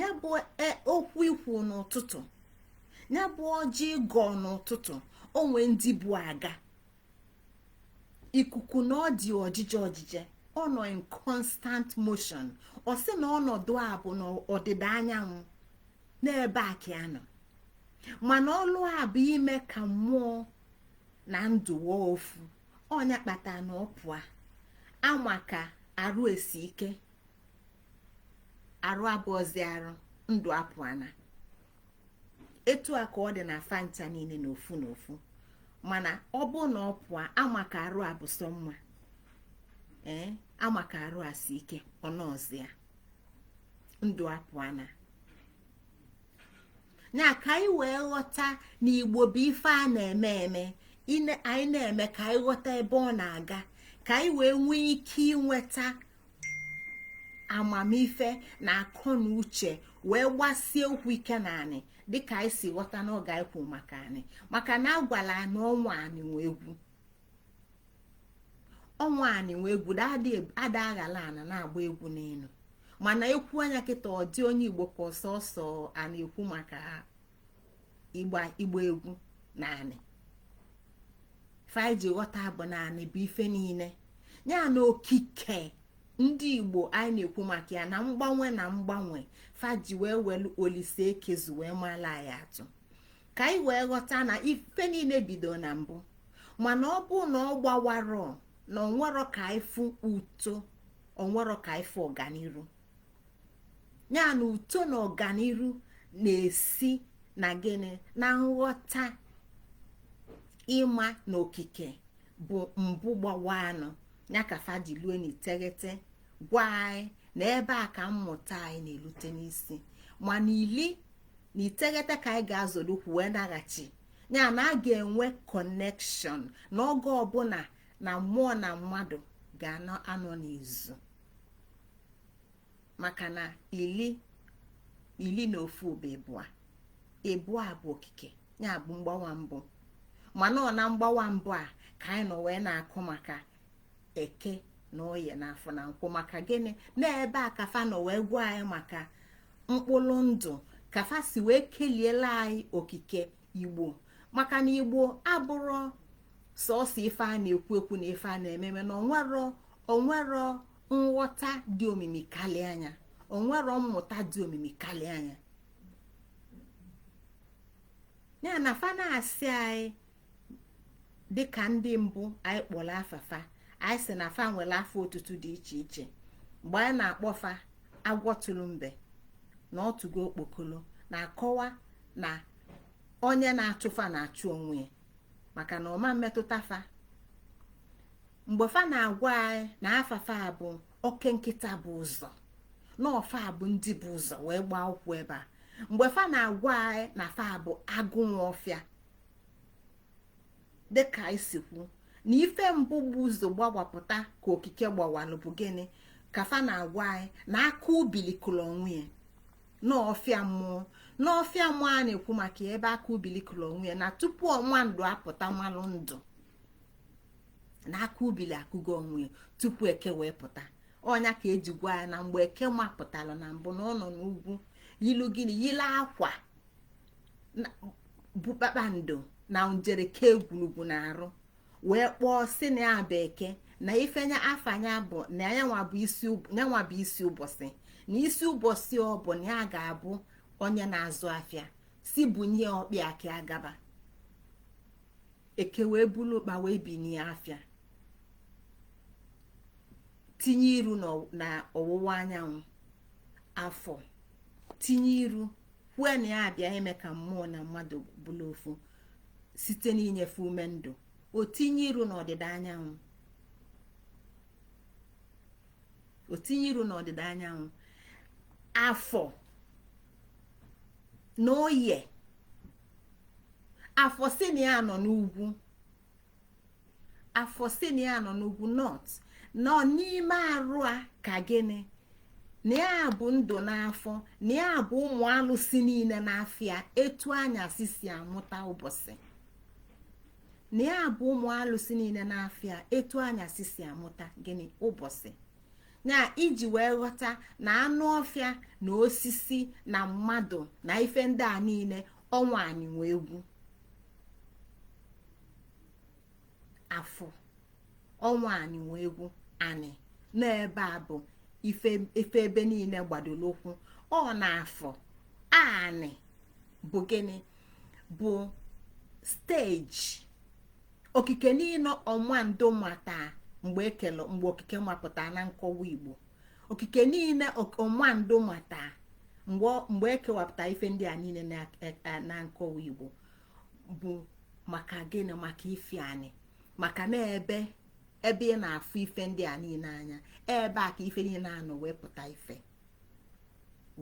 ya bụ okwu ikwu n'ụtụtụ, ya bụ ọjị ịgọ n'ụtụtụ, o nwee ndị bụ aga. Ikuku na ọ dị ọjije ọjije, ọ nọ in constant motion. Ọ sị na ọnọdụ a bụ n'ọdịda anyanwụ, n'ebe a ka ya nọ, mana ọlụ a bụ ime ka mmụọ na ndụ wụọ ofu. Ọnya kpatara na ọ pụọ ama ka arụ esi ike, arụ abụọzi arụ, ndụ apụana. Etu a ka ọ dị na fancha niile n'ofu n'ofu. Mana ọ bụ na ọ pụọ ama ka arụ a bụ sọ mma, ee, ama ka arụ a si ike, ọnọzi ya, ndụ apụana ya. Ka anyị wee ghọta na Igbo bụ ife a na-eme eme, anyị na-eme ka anyị ghọta ebe ọ na-aga, ka anyị wee nwee ike inweta amamife na akọ na uche wee gbasie okwu ike na anị, dịka anyị si ghọta n'oge anyị kwu maka anị. Maka na agwala na ọnwa anị nwe egwu, ọnwa anị nwe egwu, ada aghala ana na-agba egwu n'elu. Mana ekwu anya kịta, ọ dị onye Igbo ka ọsọsọ a na-ekwu maka ịgba igba egwu na anị. Faiji ghọta bụ na anị bụ ife niile ya na okike ndị Igbo anyị na-ekwu maka ya na mgbanwe na mgbanwe faji wee welu Olise ekezu wee mala anyị atụ, ka anyị wee ghọta na ife niile bido na mbụ. Mana ọ bụ na ọ gbawarọ na onwero ka anyị fụ uto, onwero ka anyị fụ ọganiru ya. Na uto na ọganiru na-esi na gịnị? Na nghọta ịma na okike bụ mbụ gbawa anụ ya ka fajilue na iteghete gwa anyị na ebe a ka mmụta anyị na-elute n'isi. Mana 19 ka anyị ga-azọlukwu wee naghachi ya, na a ga-enwe connection n'oge ọbụla na mmụọ na mmadụ ga-anọ n'izu, maka na 11 bụ ịbụa. Ịbụa bụ okike, ya bụ mgbawa mbụ. Mana ọ na mgbawa mbụ a ka anyị nọ wee na-akụ maka Eke na Oye na Afọ na Nkwụ. Maka gịnị? N'ebe a kafa nọ wee gwa anyị maka mkpụrụ ndụ, kafa si wee keliela anyị okike Igbo. Maka na Igbo abụrụ sọọsọ ife a na-ekwu ekwu na ife a na-ememe, na onwero nghọta dị omimi karịa anya, onwero mmụta dị omimi karịa anya ya. Na fa na-asị anyị dịka ndị mbụ anyị kpọrọ afafa, anyị sị na fa nwere afọ otutu dị iche iche. Mgbe anyị na-akpọ fa agwọ tụrụ mbe na ọtụgo okpokolo, na-akọwa na onye na-achụ fa na-achụ onwe ya, maka na ọma mmetụta fa. Mgbe fa na-agwa anyị na afafa bụ oke nkịta bụ ụzọ, na ọfa bụ ndị bụ ụzọ wee gbaa ụkwụ ebe a. Mgbe fa na-agwa anyị na fa bụ agụ nwa ọfịa, dịka anyị si kwu na ife mbụ bụ ụzọ gbawapụta ka okike gbawalụ bụ gịnị? Ka fa na-agwa anyị na aka ubilikụrụ onwe ya n'ọfịa mmụọ. N'ọfịa mmụọ a na-ekwu maka ebe aka ubilikụrụ onwe ya, na tupu ọnwa ndụ apụta mmalụ ndụ, na aka ubili akụgo onwe ya tupu Eke wee pụta. Ọnya ka eji gwa ya na mgbe Eke mapụtara na mbụ, na ọ nọ n'ugwu yilu gịnị? Yile akwa bụ kpakpando na njereke egwurugwu na-arụ, wee kpọọ si na ya bụ Eke. Na ifenya afanya bụ na yanwa bụ isi, yanwa bụ isi ụbọchị, na isi ụbọchị ọ bụ na ya ga-abụ onye na-azụ afịa, si bunye ọkpịa ka agaba. Eke wee bulu ụkpa wee binye afịa, tinye iru na ọwụwa anyanwụ. Afọ tinye iru, kwue na ya abịa ime ka mmụọ na mmadụ bụrụ ofu site n'inyefe ume ndụ. O tinye iru n'ọdịda anyanwụ, o tinye iru n'ọdịda anyanwụ. Afọ na oye, afọ si na ya nọ n'ugwu, afọ si na ya nọ n'ugwu, north, nọ n'ime arụ a ka gịnị na ya bụ ndụ n'afọ, na ya bụ ụmụ alụsị niile n'afịa, etu anyasị si amụta ụbọchị, na ya bụ ụmụ alụsị niile n'afịa, etu anyasị si amụta gịnị? Ụbọchị. Ya iji wee ghọta na anụ ọfịa na osisi na mmadụ na ife ndị a niile, ọnwa anyị nwe egwu afọ, ọnwa anyị nwe egwu anyị n'ebe a bụ ife ebe niile gbadoro ụkwụ. Ọ na-afọ anị bụ gịnị? Bụ stage okike niile ọmandụ mata mgbe ekele, mgbe okike mapụta na nkọwa Igbo. Okike niile ọmandụ mata mgbe ekewapụta ife ndị a niile na nkọwa Igbo bụ maka gịnị? Maka ife anị, maka na ebe ebe ị na-afụ ife ndị a niile anya, ebe a ka ife niile anọ wee pụta ife,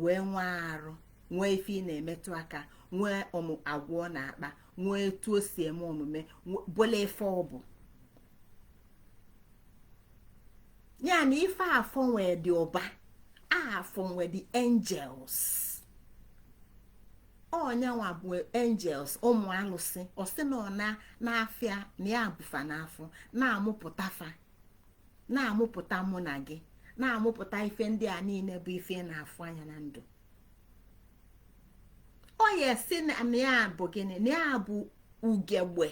wee nwee arụ, nwee ife ị na-emetụ aka, nwee agwa ọ na-akpa, nwee etu o si eme omume, bụla ife ọ bụ ya. Na ife afọ nwee dị ụba, afọ nwee dị angels, ọnyanwa bụ angels, ụmụ alụsị. Ọsị na ọ na n'afịa na ya bụfa n'afọ na-amụpụta fa, na-amụpụta mụ na gị, na-amụpụta ife ndị a niile bụ ife na-afụ anya na ndụ. Ọ ya si na ya bụ gịnị? Na ya bụ ugegbe,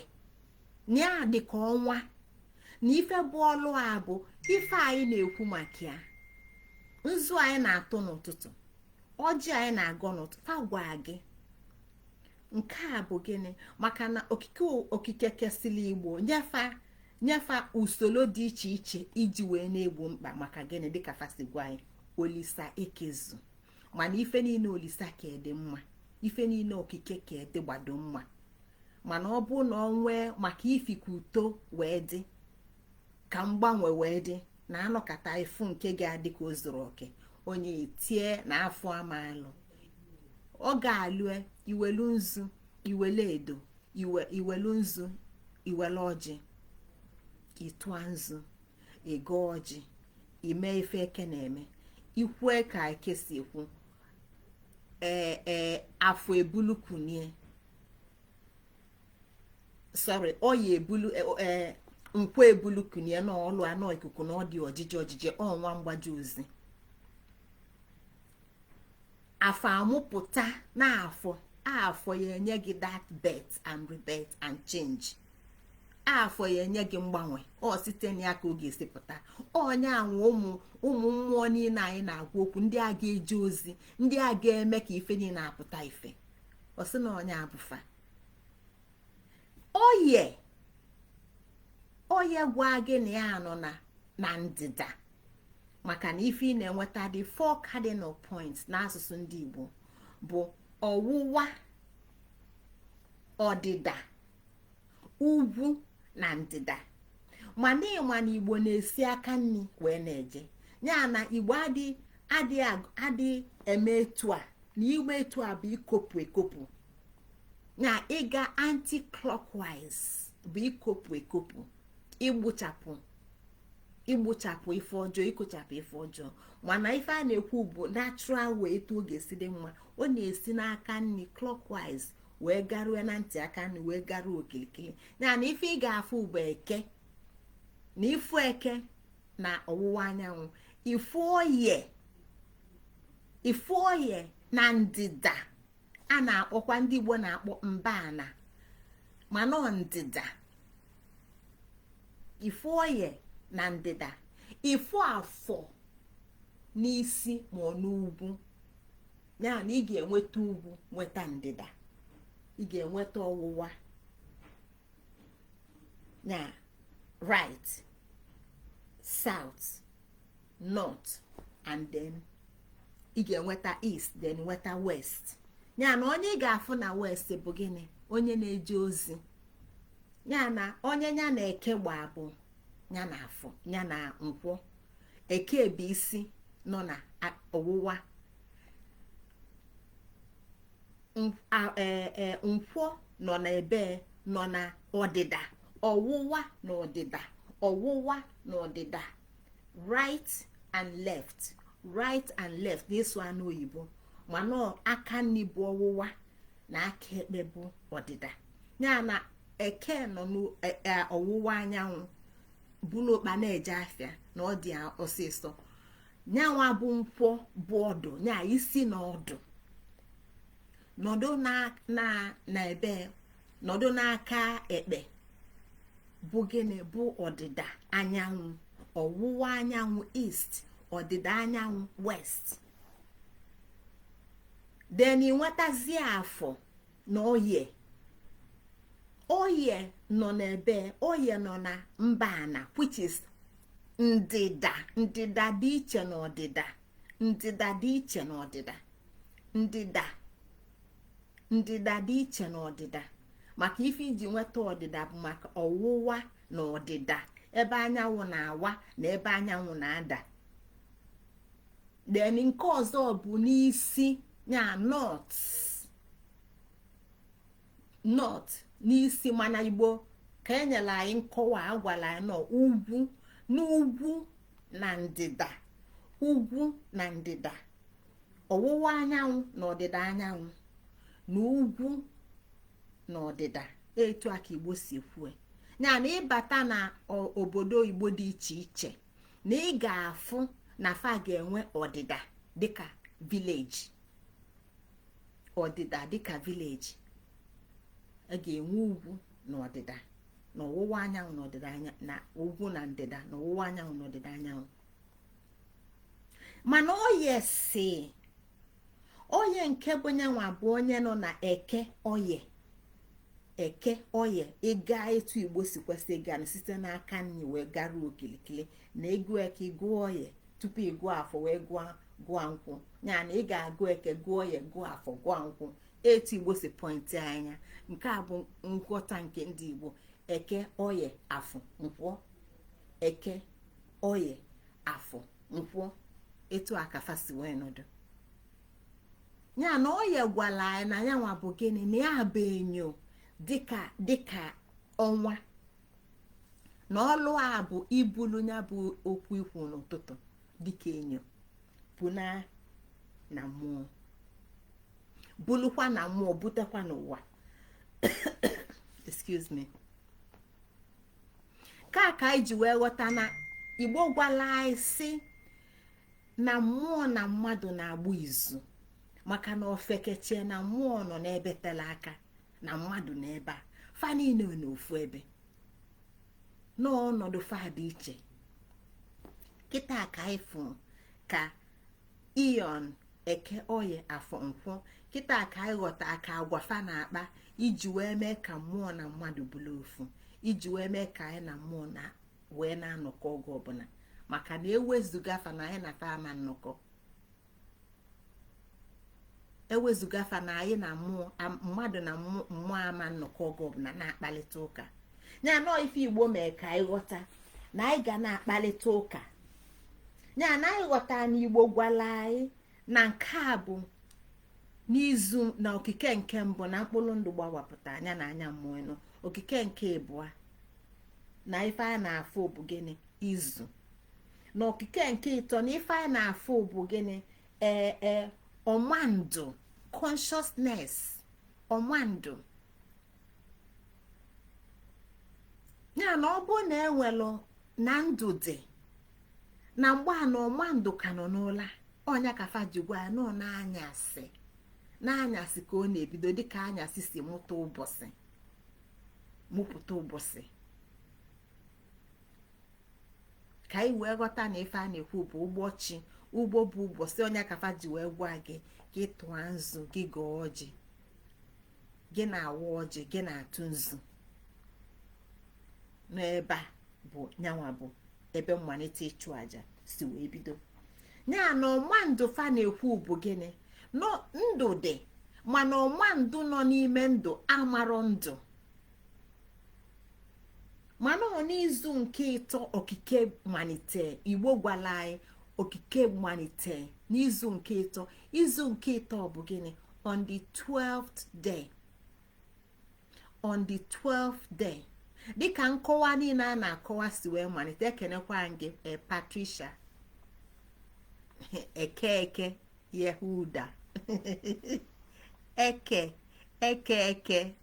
na ya dị ka ọnwa, na ife bụ ọlụ a bụ ife anyị na-ekwu maka ya, nzu anyị na-atụ n'ụtụtụ, ọjị anyị na-agọ n'ụtụtụ. Fa gwa gị nke a bụ gịnị? Maka na okike okike kesịrị Igbo, nyefa usoro dị iche iche iji wee na-egbo mkpa. Maka gịnị? Dịka fasi gwa anyị, Olisa ekezu mana ife niile Olisa ka dị mma, ife niile okike ka dị gbado mma. Mana ọ bụ na ọ nwee maka ifika uto wee dị ka mgbanwe wee dị na anọkata ifu nke ga-adị ka o zuru oke, onye etie na afọ amalụ ọ ga-alue. Iwelu nzu, iwelu edo, iwelu nzu, iwelu ọjị, ịtụa nzu, ịga ọjị, ime ife eke na-eme, ikwue ka eke si ekwu. Ee, afọ ebulu kunie, sorry, ọya ebulu, ee, nkwa ebulu kunie na ọlụ anọ ikuku na ọ dị ojiji ojiji ọnwa mgbaji ozi. Afọ amụpụta na afọ, afọ ya enye gị that birth and rebirth and change. Afọ ya enye gị mgbanwe ọ site na ya ka ọ ga-esi pụta. Onye anwa ụmụ ụmụ mmụọ niile anyị na-agwa okwu, ndị a ga-eje ozi, ndị a ga-eme ka ife niile apụta ife. Ọ sị na onye abụfa oye oye gwa gị na ya nọ na ndịda, maka na ife ị na-enweta dị four cardinal points n'asụsụ ndị Igbo bụ ọwụwa, ọdịda, ugwu na ndịda. Mana ịma na Igbo na-esi aka nri wee na-eje ya, na Igbo adị adị adị eme etu a, na ime etu a bụ ikopụ ekopụ, na ịga anti-clockwise bụ ikopụ ekopụ, igbuchapụ igbuchapụ ife ọjọọ, ikochapụ ife ọjọọ. Mana ife a na-ekwu bụ natural way etu ọ ga-esi dị mma. Ọ na-esi n'aka nri clockwise wee garue na ntị aka nri, wee garuo okirikiri ya. Na ife ị ga-afụ bụ eke, na ifu eke na ọwụwa anyanwụ, ifu oye, ifu oye na ndịda a na-akpọkwa, ndị Igbo na-akpọ mbana, mana ọ ndịda. Ifu oye Na ndịda ịfụ afọ n'isi ma ọ n'ugwu. Ya na ị ga-enweta ugwu, nweta ndịda, ị ga-enweta ọwụwa na right, south, north, and then ị ga-enweta east, then nweta west. Ya na onye ị ga-afụ na west bụ gịnị? Onye na-eje ozi. Ya na onye ya na eke gba bụ ya na afọ, ya na nkwọ. Eke bụ isi nọ na ọwụwa, nkwọ nọ na ebe nọ na ọdịda, ọwụwa na ọdịda, ọwụwa na ọdịda, right and left, right and left na-eso anụ oyibo. Mana aka nri bụ ọwụwa na aka ekpe bụ ọdịda. Ya na eke nọ n'ọwụwa anyanwụ bụrụ ụkpa na-eje afịa na ọ dị ọsịsọ. Nyanwa bụ nkwọ bụ ọdụ nya isi na ọdụ nọdụ na ebe nọdụ n'aka ekpe bụ gịnị? Bụ ọdịda anyanwụ, ọwụwa anyanwụ, east, ọdịda anyanwụ, west. Then ịnwetazie afọ na oye. Oye nọ n'ebe, oye nọ na mba ana, which is ndịda. Ndịda dị iche na ọdịda, ndịda dị iche na ọdịda, ndịda, ndịda dị iche na ọdịda. Maka ife iji nweta ọdịda bụ maka ọwụwa na ọdịda, ebe anyanwụ na-awa na ebe anyanwụ na-ada. Then nke ọzọ bụ n'isi ya, north, north n'isi. Mana Igbo ka enyere anyị nkọwa, agwara anyị nọ ugwu n'ugwu na ndịda, ugwu na ndịda, ọwụwa anyanwụ na ọdịda anyanwụ, na ugwu na ọdịda. Etu a ka Igbo si kwue ya. Na ịbata na obodo Igbo dị iche iche, na ị ga-afụ na fa ga-enwe ọdịda dịka village, ọdịda dịka village. A ga-enwe ugwu na ọdịda na ọwụwa anyanwụ na ọdịda anya, na ugwu na ndịda, na ọwụwa anyanwụ na ọdịda anyanwụ. Mana oye si oye nke bụ nyanwa bụ onye nọ na eke oye, eke oye. Ịga etu Igbo si kwesị ịga site n'aka nri wee garuo okilikili na ego eke, gụọ oye tupu ị gụọ afọ, wee gụọ gụọ nkwụ. Ya na ị ga-agụ eke, gụọ oye, gụọ afọ, gụọ nkwụ, etu Igbo si point anya. Nke a bụ nghọta nke ndị Igbo: eke, oye, afọ, nkwọ. Eke, oye, afọ, nkwọ, etu a ka fa si wee nọdụ. Ya na oye gwara anyị na ya nwa bụ gịnị? Na ya bụ enyo, dịka dịka ọnwa, na ọlụ a bụ ibulu ya bụ okwu ikwu n'ụtụtụ dịka enyo bụ na mmụọ, bulukwa na mmụọ butekwa n'ụwa. Excuse me. Ka anyị ji wee ghọta na Igbo gwala anyị sị na mmụọ na mmadụ na-agba izu, maka na ofekechie na mmụọ nọ n'ebe tere aka na mmadụ n'ebe a, fa niile n'ofu ebe n'ọnọdụ fa dị iche. Kịta ka anyị fụ ka iyon eke, oye, afọ, nkwọ. Kịta ka anyị ghọta ka agwa fa na-akpa iji wee mee ka mmụọ na mmadụ bụrụ ofu, iji wee mee ka anyị na mmụọ na wee na-anọkọ oge ọbụla, maka na ewezuga fa na anyị na fa ama nnọkọ, ewezuga fa na anyị na mmụọ, mmadụ na mmụọ ama nnọkọ oge ọbụla na-akpalite ụka. Ya nọọ ife Igbo mee ka anyị ghọta na anyị ga na-akpalite ụka. Ya na anyị ghọta na Igbo gwala anyị na nke a bụ n'izu na okike nke mbụ na mkpụrụ ndụ gbawapụta anya na anya mmụọ nọ. Okike nke ịbụa na ife a na-afụ bụ gịnị? Izu. Na okike nke ịtọ na ife a na-afụ bụ gịnị? Ee, ọmandụ, consciousness, ọmandụ. Ya na ọ bụ na enwelụ na ndụ dị na mgbe a na ọmandụ ka nọ n'ụla ọnya ka fa ji gwa ya nọ n'anyasị, n'anyasị ka ọ na-ebido, dịka anyasị si mụta ụbọchị, mụpụta ụbọchị. Ka anyị wee ghọta na ife a na-ekwu bụ ụbọchị ugbo bụ ụbọchị onye kafa ji wee gwa gị ka ị tụọ nzu, gị gọọ ọjị, gị na-awa ọjị, gị na-atụ nzu. N'ebe a bụ nyanwa bụ ebe mmalite ịchụ àjà si wee bido. Ya na ọma ndụ fa na-ekwu bụ gịnị? Ndụ dị, mana ọma ndụ nọ n'ime ndụ amarọ ndụ. Mana ọ n'izu nke ịtọ okike malite. Igbo gwara anyị okike malite n'izu nke ịtọ. Izu nke ịtọ bụ gịnị? On the 12th day, on the 12th day, dịka nkọwa niile a na-akọwa si wee malite. Ekenekwa gị, Patricia Eke, Eke Yehuda, Eke, Eke, Eke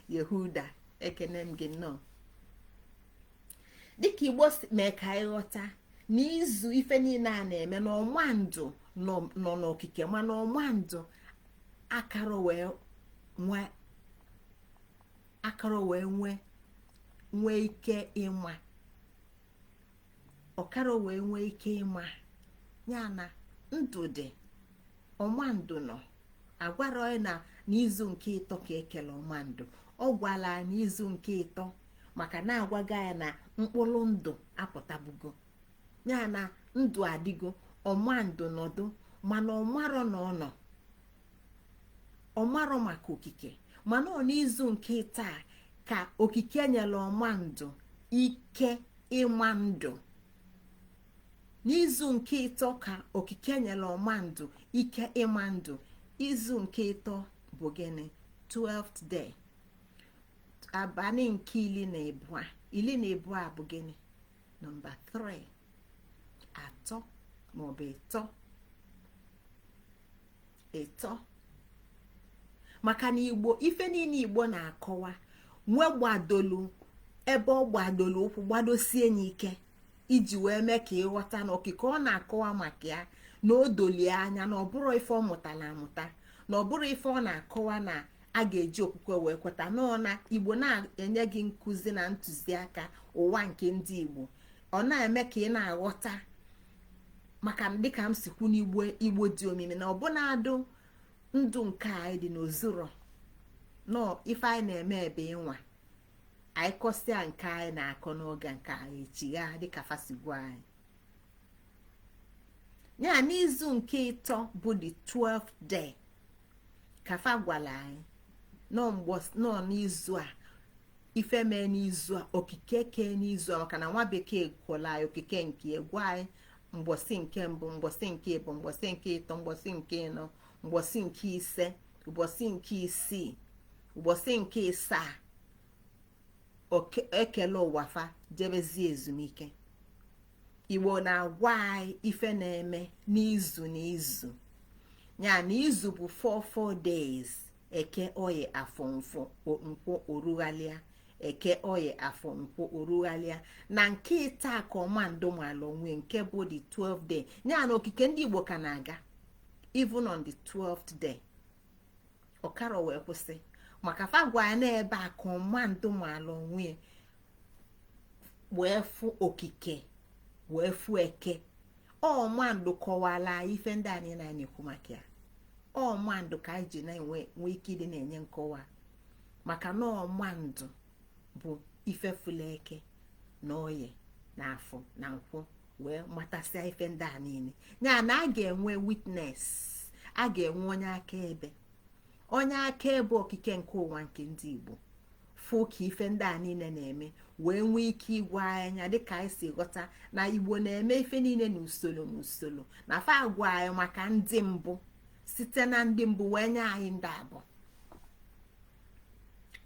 Yehuda, ekene m gị nnọọ. Dịka Igbo mee ka anyị ghọta n'izu ife niile a na-eme na ọma ndụ nọ n'okike, mana ọma ndụ akara wee nwee ike ịma ọkara, wee nwee ike ịma ya na ndụ dị, ọma ndụ nọ. Agwara ya na n'izu nke ịtọ ka ekele ọma ndụ. Ọ gwara anyị n'izu nke ịtọ maka na agwaga ya na mkpụrụ ndụ apụtabugo, ya na ndụ adịgo, ọma ndụ nọdụ, mana ọmarọ na ọ nọ, ọmarọ maka okike. Mana ọ n'izu nke taa ka okike nyere ọma ndụ ike ịma ndụ. N'izu nke ịtọ ka okike nyere ọma ndụ ike ịma ndụ. Izu nke ịtọ bụ gịnị? 12th day, abalị nke 12. 12 bụ gịnị? Nọmba 3, atọ maọbụ ịtọ, ịtọ. Maka na Igbo, ife niile Igbo na-akọwa nwe gbadolu ebe ọ gbadolu ụkwụ, gbadosie ya ike iji wee mee ka ịghọta na okike ọ na-akọwa maka ya na o dolie anya, na ọ bụrụ ife ọ mụtara amụta, na ọ bụrụ ife ọ na-akọwa na a ga-eji okwukwe wee kweta nọọ na Igbo na-enye gị nkụzi na ntụziaka ụwa nke ndị Igbo. Ọ na-eme ka ị na-aghọta, maka dịka m si kwu n'Igbo, Igbo dị omimi, na ọbụna-adụ ndụ nke anyị dị n'ozuro nọ. Ife anyị na-eme ebe ịnwa anyị kọsịa nke anyị na-akọ n'oge nke anyị echigha dịka fasigwa anyị ya. N'izu nke ịtọ bụ the 12th day kafa gwara anyị nọ n'izu a, ife mee n'izu a, okike kee n'izu a, maka na nwa bekee kwụrụ anyị okike nke gwa anyị mgbọsị nke mbụ, mgbọsị nke ịbụ, mgbọsị nke ịtọ, mgbọsị nke ịnọ, mgbọsị nke ise, ụbọchị nke isii, ụbọchị nke ịsaa ekele ụwa fa jebezie ezumike. Igbo na-agwa anyị ife na-eme n'izu n'izu ya na izu bụ 4 days: Eke, Oye, Afọ, Nkwọ, orughalịa. Eke, Oye, Afọ, Nkwọ, orughalịa. Na nke taa ka ọmandụ mala onwe nke bụ the 12th day, ya na okike ndị Igbo ka na-aga even on the 12th day. Ọkara wee kwụsị maka fagwa ya n'ebe a ka ọmandụ mala onwe wee fụ okike, wee fụ eke. Ọmandụ kọwara anyị ife ndị anyị na-ekwu maka ya. Ọmandụ ka anyị ji na-enwe nwee ike ịdị na-enye nkọwa, maka na ọmandụ bụ ife fụla eke na Oye na Afọ na Nkwụ wee matasịa ife ndị a niile. Ya na a ga-enwe witness, a ga-enwe onye akaebe, onye akaebe okike nke ụwa nke ndị Igbo fụ ka ife ndị a niile na-eme, wee nwee ike ịgwa anya dịka anyị si ghọta na Igbo na-eme ife niile n'usoro n'usoro, na fa agwa anyị maka ndị mbụ, site na ndị mbụ wee nye anyị ndị abụọ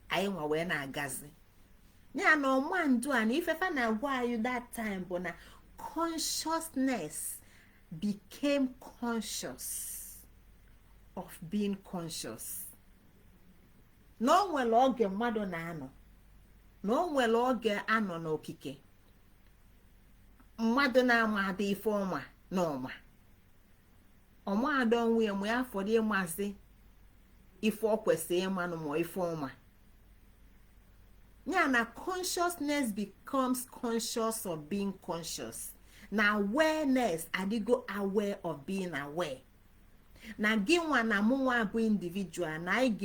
anyị nwa wee na-agazi. Ya na ọma ndụ a na ifefa na-agwa anyị that time bụ na consciousness became conscious of being conscious, na o nwere oge mmadụ na-anọ, na o nwere oge anọ n'okike mmadụ na-ama ada ife ọma na ọma ọmaada onwe ya, ma ya fọdụ ịmasị ife ọ kwesịrị ịmanụ ma ife ọma. Ya na consciousness becomes conscious of being conscious, na awareness adịgo aware of being aware. Na gị nwa na mụnwa bụ individual, na anyị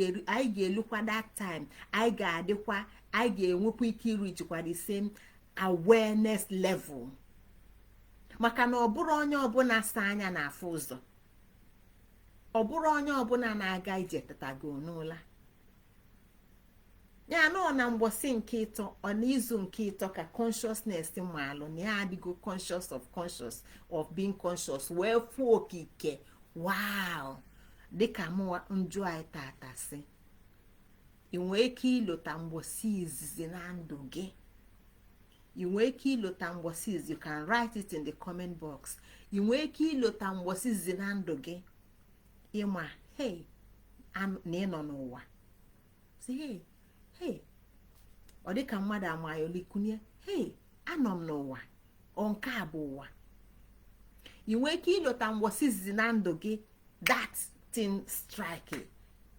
ga-elukwa that time, anyị ga-adịkwa, anyị ga-enwekwa ike irijikwa the same awareness level, maka na ọ bụrụ onye ọbụla sa anya na-afụ ụzọ, ọ bụrụ onye ọbụla na-aga ije tetago n'ụla ya. Nọ na mgbọsị nke ịtọ, ọ na izu nke ịtọ, ka consciousness maalụ na ya adịgo conscious of conscious of being conscious, wee fụ okike. Wow! Dịka mụ njụ anyị tata sị, ị nwee ike ilota mgbọsị izizi na ndụ gị? Ị nwee ike ilota mgbọsị izizi? You can write it in the comment box. Ị nwee ike ilota mgbọsị izizi na ndụ gị ịma, hey, na ị nọ n'ụwa? Sị, hey, hey, ọ dịka mmadụ amayolikunye, hey, anọ m n'ụwa, ọ nke a bụ ụwa. Ị nwee ike ilota mgbọsị izizi na ndụ gị that thing strike,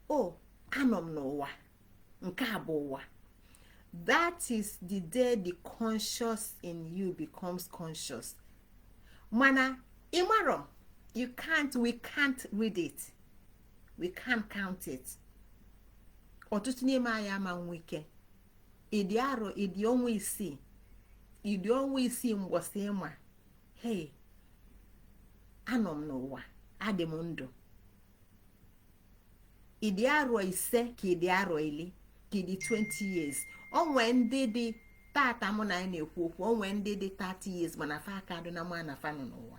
"Oh, anọ m n'ụwa, nke a bụ ụwa"? That is the day the conscious in you becomes conscious. Mana ịmarọ, you can't, we can't read it, we can't count it. Ọtụtụ n'ime anyị ama nwe ike. Ịdị arọ, ịdị ọnwa 6, ịdị ọnwa 6 mgbọsị ịma, "Hey, anọ m n'ụwa, adị m ndụ"? Ịdị arọ 5 ka ịdị arọ 10 ka ịdị 20 years? Onwe ndị dị tata mụ na anyị na-ekwu okwu, onwe ndị dị 30 years, mana fa aka dị na ma na fa nọ n'ụwa.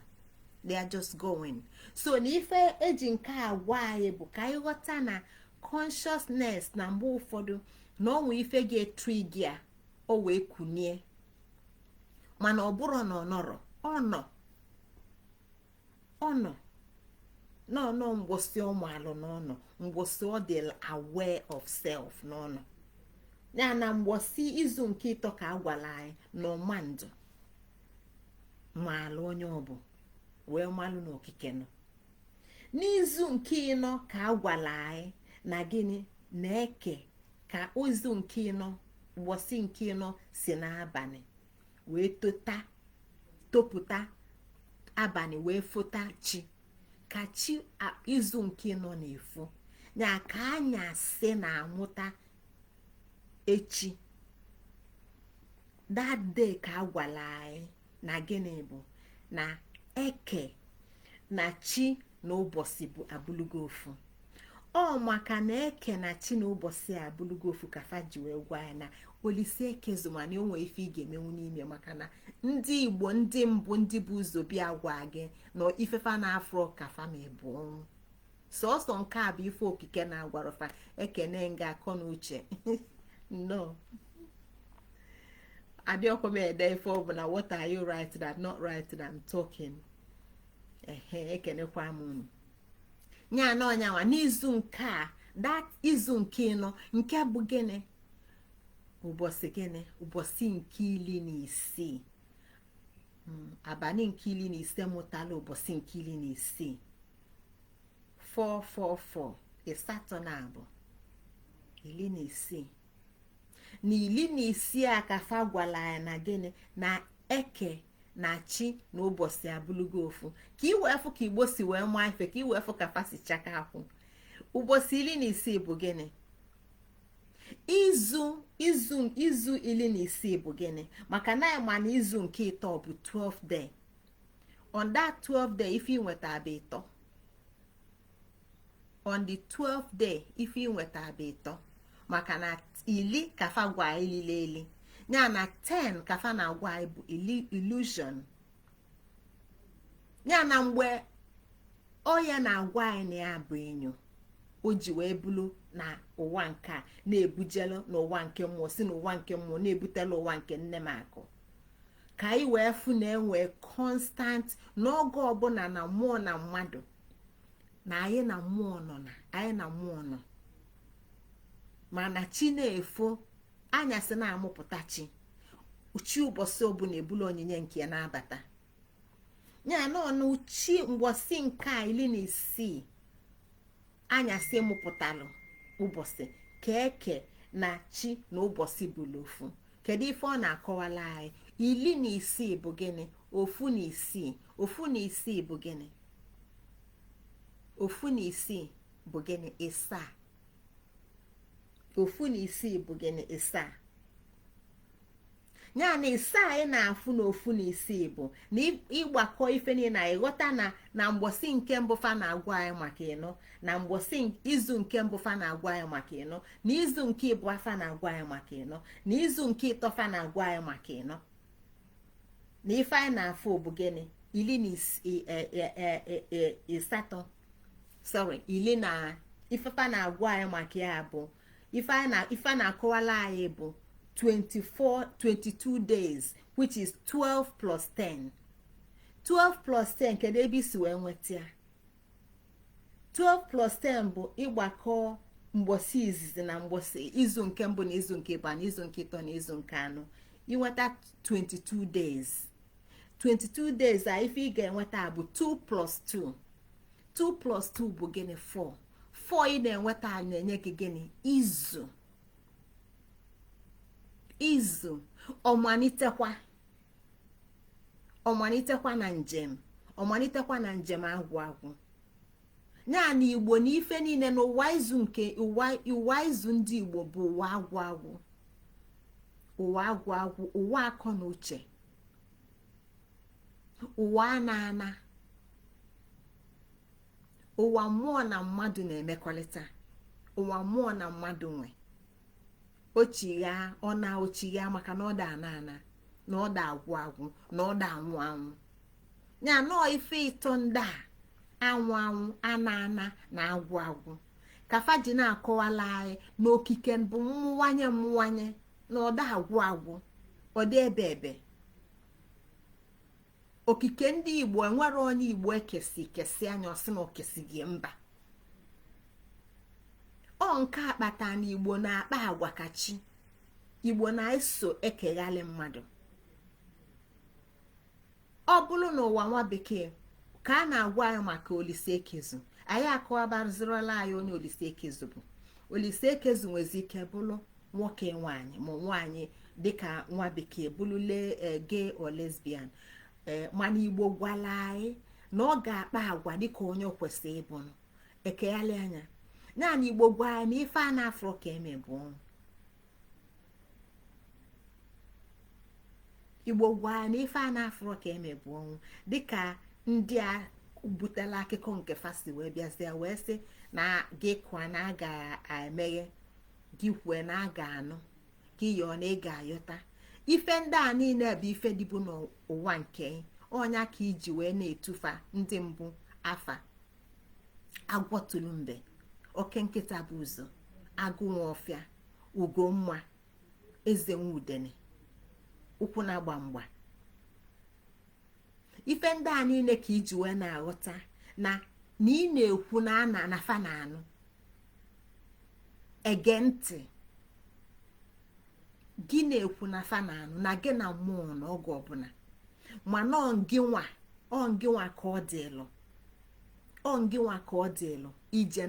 They are just going. So na ife eji nke a gwa anyị bụ ka anyị ghọta na consciousness, na mgbe ụfọdụ na ọnwa ife ga-etrigger a, o wee kunie, mana ọ bụrụ na ọ nọrọ, ọ nọ, ọ nọ nọ mgbọsị ọmụalụ n'ọnọ, mgbọsị ọ dị aware of self n'ọnọ ya. Na mgbọsị izu nke ịtọ ka a gwara anyị na ọmandụ maalụ onye ọ bụ, wee malụ n'okike nọ. N'izu nke ịnọ ka a gwara anyị na gịnị na-eke, ka izu nke ịnọ, mgbọsị nke ịnọ si n'abalị wee tota, topụta abalị wee fota chi, ka chi izu nke ịnọ na-efu ya, ka anyasị na-amụta echi. That day ka a gwara anyị na gịnị bụ na eke na chi na ụbọchị bụ abụlụgo ofu. Ọ maka na eke na chi na ụbọchị a abụlụgo ofu ka fa ji wee gwa ya na olise eke zụmana onwe ife ị ga-emenwu n'ime, maka na ndị Igbo, ndị mbụ, ndị bụ ụzọ bịa gwa gị na ifefa na-afro ka fa ma ebu ọnwụ sọsọ. Nke a bụ ife okike na-agwarọfa. Ekene nga akọ na uche no adịọkwa m ede ife ọbụla. What are you writing? I'm not writing, I'm talking. Ehe, ekenekwa m unu. Nya na ọnyanwa n'izu nke a, that izu nke ịnọ, nke bụ gịnị? Ụbọchị gịnị? Ụbọchị nke 16, abalị nke 15 mụtala ụbọchị nke 16, 444, ịsatọ na abụ, 16. Na 16 a ka fa gwara ya na gịnị? Na eke na chi na ụbọchị abụlụgo ofu. Ka i wee fụ ka Igbo si wee maa ife, ka i wee fụ ka fa si chaka akwụ. Ụbọchị 16 bụ gịnị? Izu 16 bụ gịnị? Maka na ma na izu nke ịtọ bụ 12 day. On that 12 day, ife ịnweta bụ ịtọ. On the 12th day, ife ịnweta bụ ịtọ, maka na ili ka fa gwa elile eli ya na 10 ka fa na-agwa anyị bụ illusion. Ya na mgbe ọya na-agwa anyị na ya bụ enyo, o ji wee bulu na ụwa nke a na-ebujelu n'ụwa nke mmụọ, si n'ụwa nke mmụọ na-ebutela ụwa nke nne m akụ, ka anyị wee fụ na enwe constant n'oge ọbụla na mmụọ na mmadụ, na anyị na mmụọ nọ, na anyị na mmụọ nọ, mana chi na-efo, anyasị na-amụpụta chi. Chi ụbọchị ọbụla ebulu onyinye nke ya na-abata ya nọ chi. Mgbọsị nke a 16, anyasị mụpụtalụ ụbọchị, ka eke Na chi na ụbọchị bụlụ ofu. Kedu ife ọ na-akọwala anyị? 16 bụ gịnị? Ofu na isii. Ofu na isii bụ gịnị? Ofu na isii bụ gịnị? Ịsaa. Ofu na isii bụ gịnị? Ịsaa. Ya na ịsaa anyị na-afụ na ofu na isii bụ na ịgbakọ ife niile na ịghọta na mgbọsị nke mbụ fa na-agwa anyị maka ịnọ na mgbọsị izu nke mbụ fa na-agwa anyị maka ịnọ, na izu nke ịbụọ fa na-agwa anyị maka ịnọ, na izu nke ịtọ fa na-agwa anyị maka ịnọ, na ife anyị na-afụ bụ gịnị? 18, sorry, iri na ife fa na-agwa anyị maka ya bụ ife a na-akọwala anyị bụ 24, 22 days, which is 12 plus 10. 12 plus 10, kedu ebe isi wee nweta ya? 12 plus 10 bụ ịgbakọ mgbọsị izizi na mgbọsị izu nke mbụ na izu nke ịbụọ na izu nke ịtọ na izu nke anọ, inweta 22 days. 22 days a, ife ị ga-enweta bụ 2 plus 2. 2 plus 2 bụ gịnị? 4. 4 ị na-enweta na-enye gị gịnị? Izu. Izu ọmalitekwa na njem, ọmalitekwa na njem agwụ agwụ. Ya na Igbo na ife niile n'ụwa, izu nke ụwa, izu ndị Igbo bụ ụwa agwụ agwụ, ụwa agwụ agwụ, ụwa akọ na uche, ụwa ana ana, ụwa mmụọ na mmadụ na-emekọrịta, ụwa mmụọ na mmadụ nwe ochigha ọ na ochigha, maka na ọ da ana ana, na ọ da agwụ agwụ, na ọ da anwụ anwụ. Ya nọọ ife ịtọ ndị a, anwụ anwụ, ana ana na agwụ agwụ, ka fa ji na-akọwala anyị na okike bụ mmụwanye mmụwanye, na ọda agwụ agwụ, ọdị ebe ebe. Okike ndị Igbo, enwere onye Igbo ekesi kesi anya ọsị na okesi gị mba. Ọ nke akpata na Igbo na-akpa agwa ka chi. Igbo na-eso ekeghalị mmadụ. Ọ bụrụ na ụwa nwa bekee ka a na-agwa anyị maka Olise Ekezu, anyị akọwabazirala anyị onye Olise Ekezu bụ. Olise Ekezu nwezi ike bụrụ nwoke, nwaanyị, ma nwaanyị dịka nwa bekee bụrụle gay or lesbian. Ee, mana Igbo gwala anyị na ọ ga-akpa agwa dịka onye kwesịrị ịbụ ekeghalị anya. Naanị Igbo gwa anyị na ife a na-afụrụ ka eme bụ ọnwụ. Igbo gwa anyị na ife a na-afụrụ ka eme bụ ọnwụ, dịka ndị a butela akụkọ nke fasi wee bịazie wee sị na gị kụa na a ga-emeghe, gị kwue na a ga-anụ, gị yọọ na ị ga-ayọta. Ife ndị a niile bụ ife dịbụ n'ụwa nke ọnya ka iji wee na-etufa ndị mbụ afa: agwọ tụrụ mbe, oke nkịta bụ ụzọ, agụ nwa ọfịa, ugomma, eze nwudene, ụkwụ na-agba mgba. Ife ndị a niile ka iji wee na-aghọta na na ị na-ekwu na ana na fa na anụ ege ntị gị na-ekwu na fa na anụ na gị na mmụọ na oge ọbụla. Mana ọ ngịnwa ka ọ dịlụ, ọ ngịnwa ka ọ dịlụ ije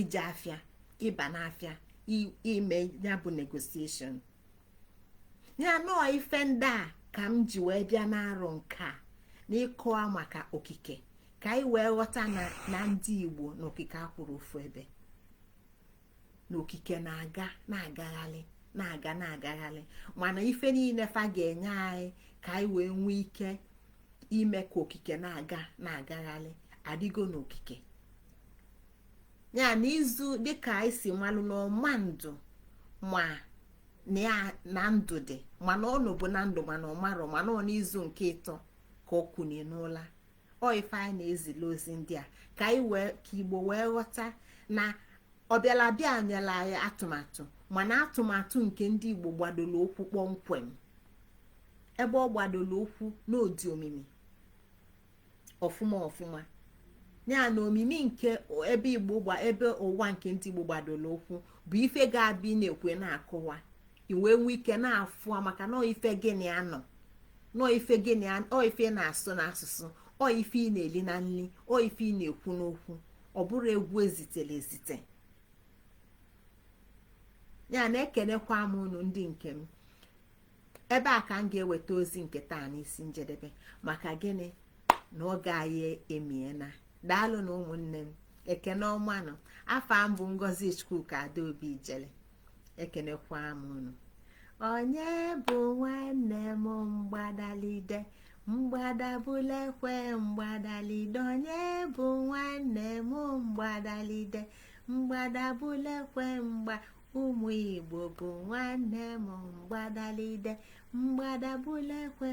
ije afịa, ịba n'afịa, ime ya bụ negotiation. Ya nọọ ife ndị a ka m ji wee bịa na-arụ nke a na ịkọwa maka okike, ka anyị wee ghọta na ndị Igbo na okike akwụrụ ofu ebe, na okike na-aga na-agagharị, na-aga na-agagharị. Mana ife niile fa ga-enye anyị ka anyị wee nwee ike ime ka okike na-aga na-agagharị adịgo n'okike ya. Na izu dịka anyị si malụ n'ọma ndụ, ma na ndụ dị, mana ọ nọbụ na ndụ, mana ọ marọ, mana ọ n'izu nke ịtọ ka ọ kwunye n'ụla. Ọ ife anyị na-ezile ozi ndị a ka anyị wee ka Igbo wee ghọta na ọbịala bịa nyere anyị atụmatụ. Mana atụmatụ nke ndị Igbo gbadoro ụkwụ kpọmkwem ebe ọ gbadoro ụkwụ n'odi omimi ọfụma ọfụma. Ya na omimi nke ebe Igbo gba, ebe ụwa nke ndị Igbo gbadoro ụkwụ bụ ife ga-abịa na-ekwe na-akụwa iwe nwee ike na-afụ, maka na ife gịnị anọ nọ, ife gịnị ọ, ife na-asụ n'asụsụ, ọ ife ị na-eli na nri, ọ ife ị na-ekwu n'okwu. Ọ bụrụ egwu ezitere ezite. Ya na-ekenekwa m unu, ndị nke m. Ebe a ka m ga-eweta ozi nke taa n'isi njedebe. Maka gịnị? Na oge anyị emiena. Daalụ na ụmụnne m, ekene ọmanụ. Afa m bụ Ngozi Chukwuka Adaobi Ijele. Ekenekwa m unu. Onye bụ nwanne m? Mgbadalide mgbadabulekwe mgbadalide. Onye bụ nwanne m? Mgbadalide mgbadabulekwe mgba. Ụmụ Igbo bụ nwanne m. Mgbadalide mgbadabulekwe.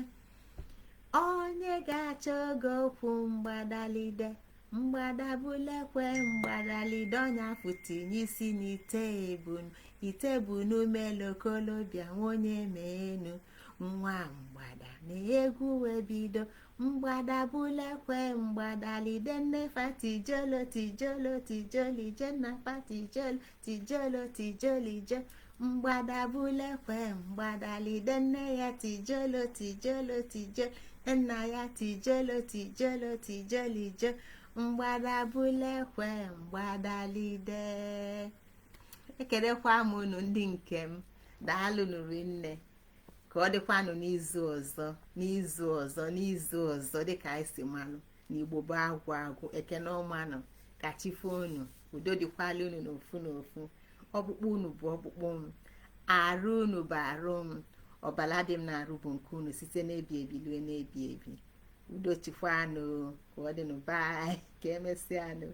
Onye ga-achọ oge okwu? Mgbadalide mgbadabulekwe mgbadalide. Ọnya afụ tinye isi n'ite ebunu, ite bụ n'umelokolobịa nwonye meenu nwa mgbada na egwu wee bido. Mgbadabulekwe mgbadalide. Nnefa tijolo tijolo tijolije, nnafa tijolo tijolo tijolije. Mgbadabulekwe mgbadalide. Nne ya tijolo tijolo tijo, nna ya tijolo tijolo tijolije. Mgbadabulekwe mgbadalide. Ekelekwa m unu, ndị nke m. Daalụ nụrụ nne. Ka ọ dịkwanụ n'izu ọzọ, n'izu ọzọ, n'izu ọzọ. Dịka anyị si malụ na Igbo bụ agwụ agwụ. Ekene ọmanụ, ka chife unu. Udo dịkwala unu n'ofu n'ofu. Ọkpụkpụ unu bụ ọkpụkpụ m, arụ unu bụ arụ m, ọbala dị m na-arụ bụ nke unu, site n'ebi ebi lue n'ebi ebi. Udo chikwanụ. Ka ọ dịnụ. Bye, ka emesịanụ.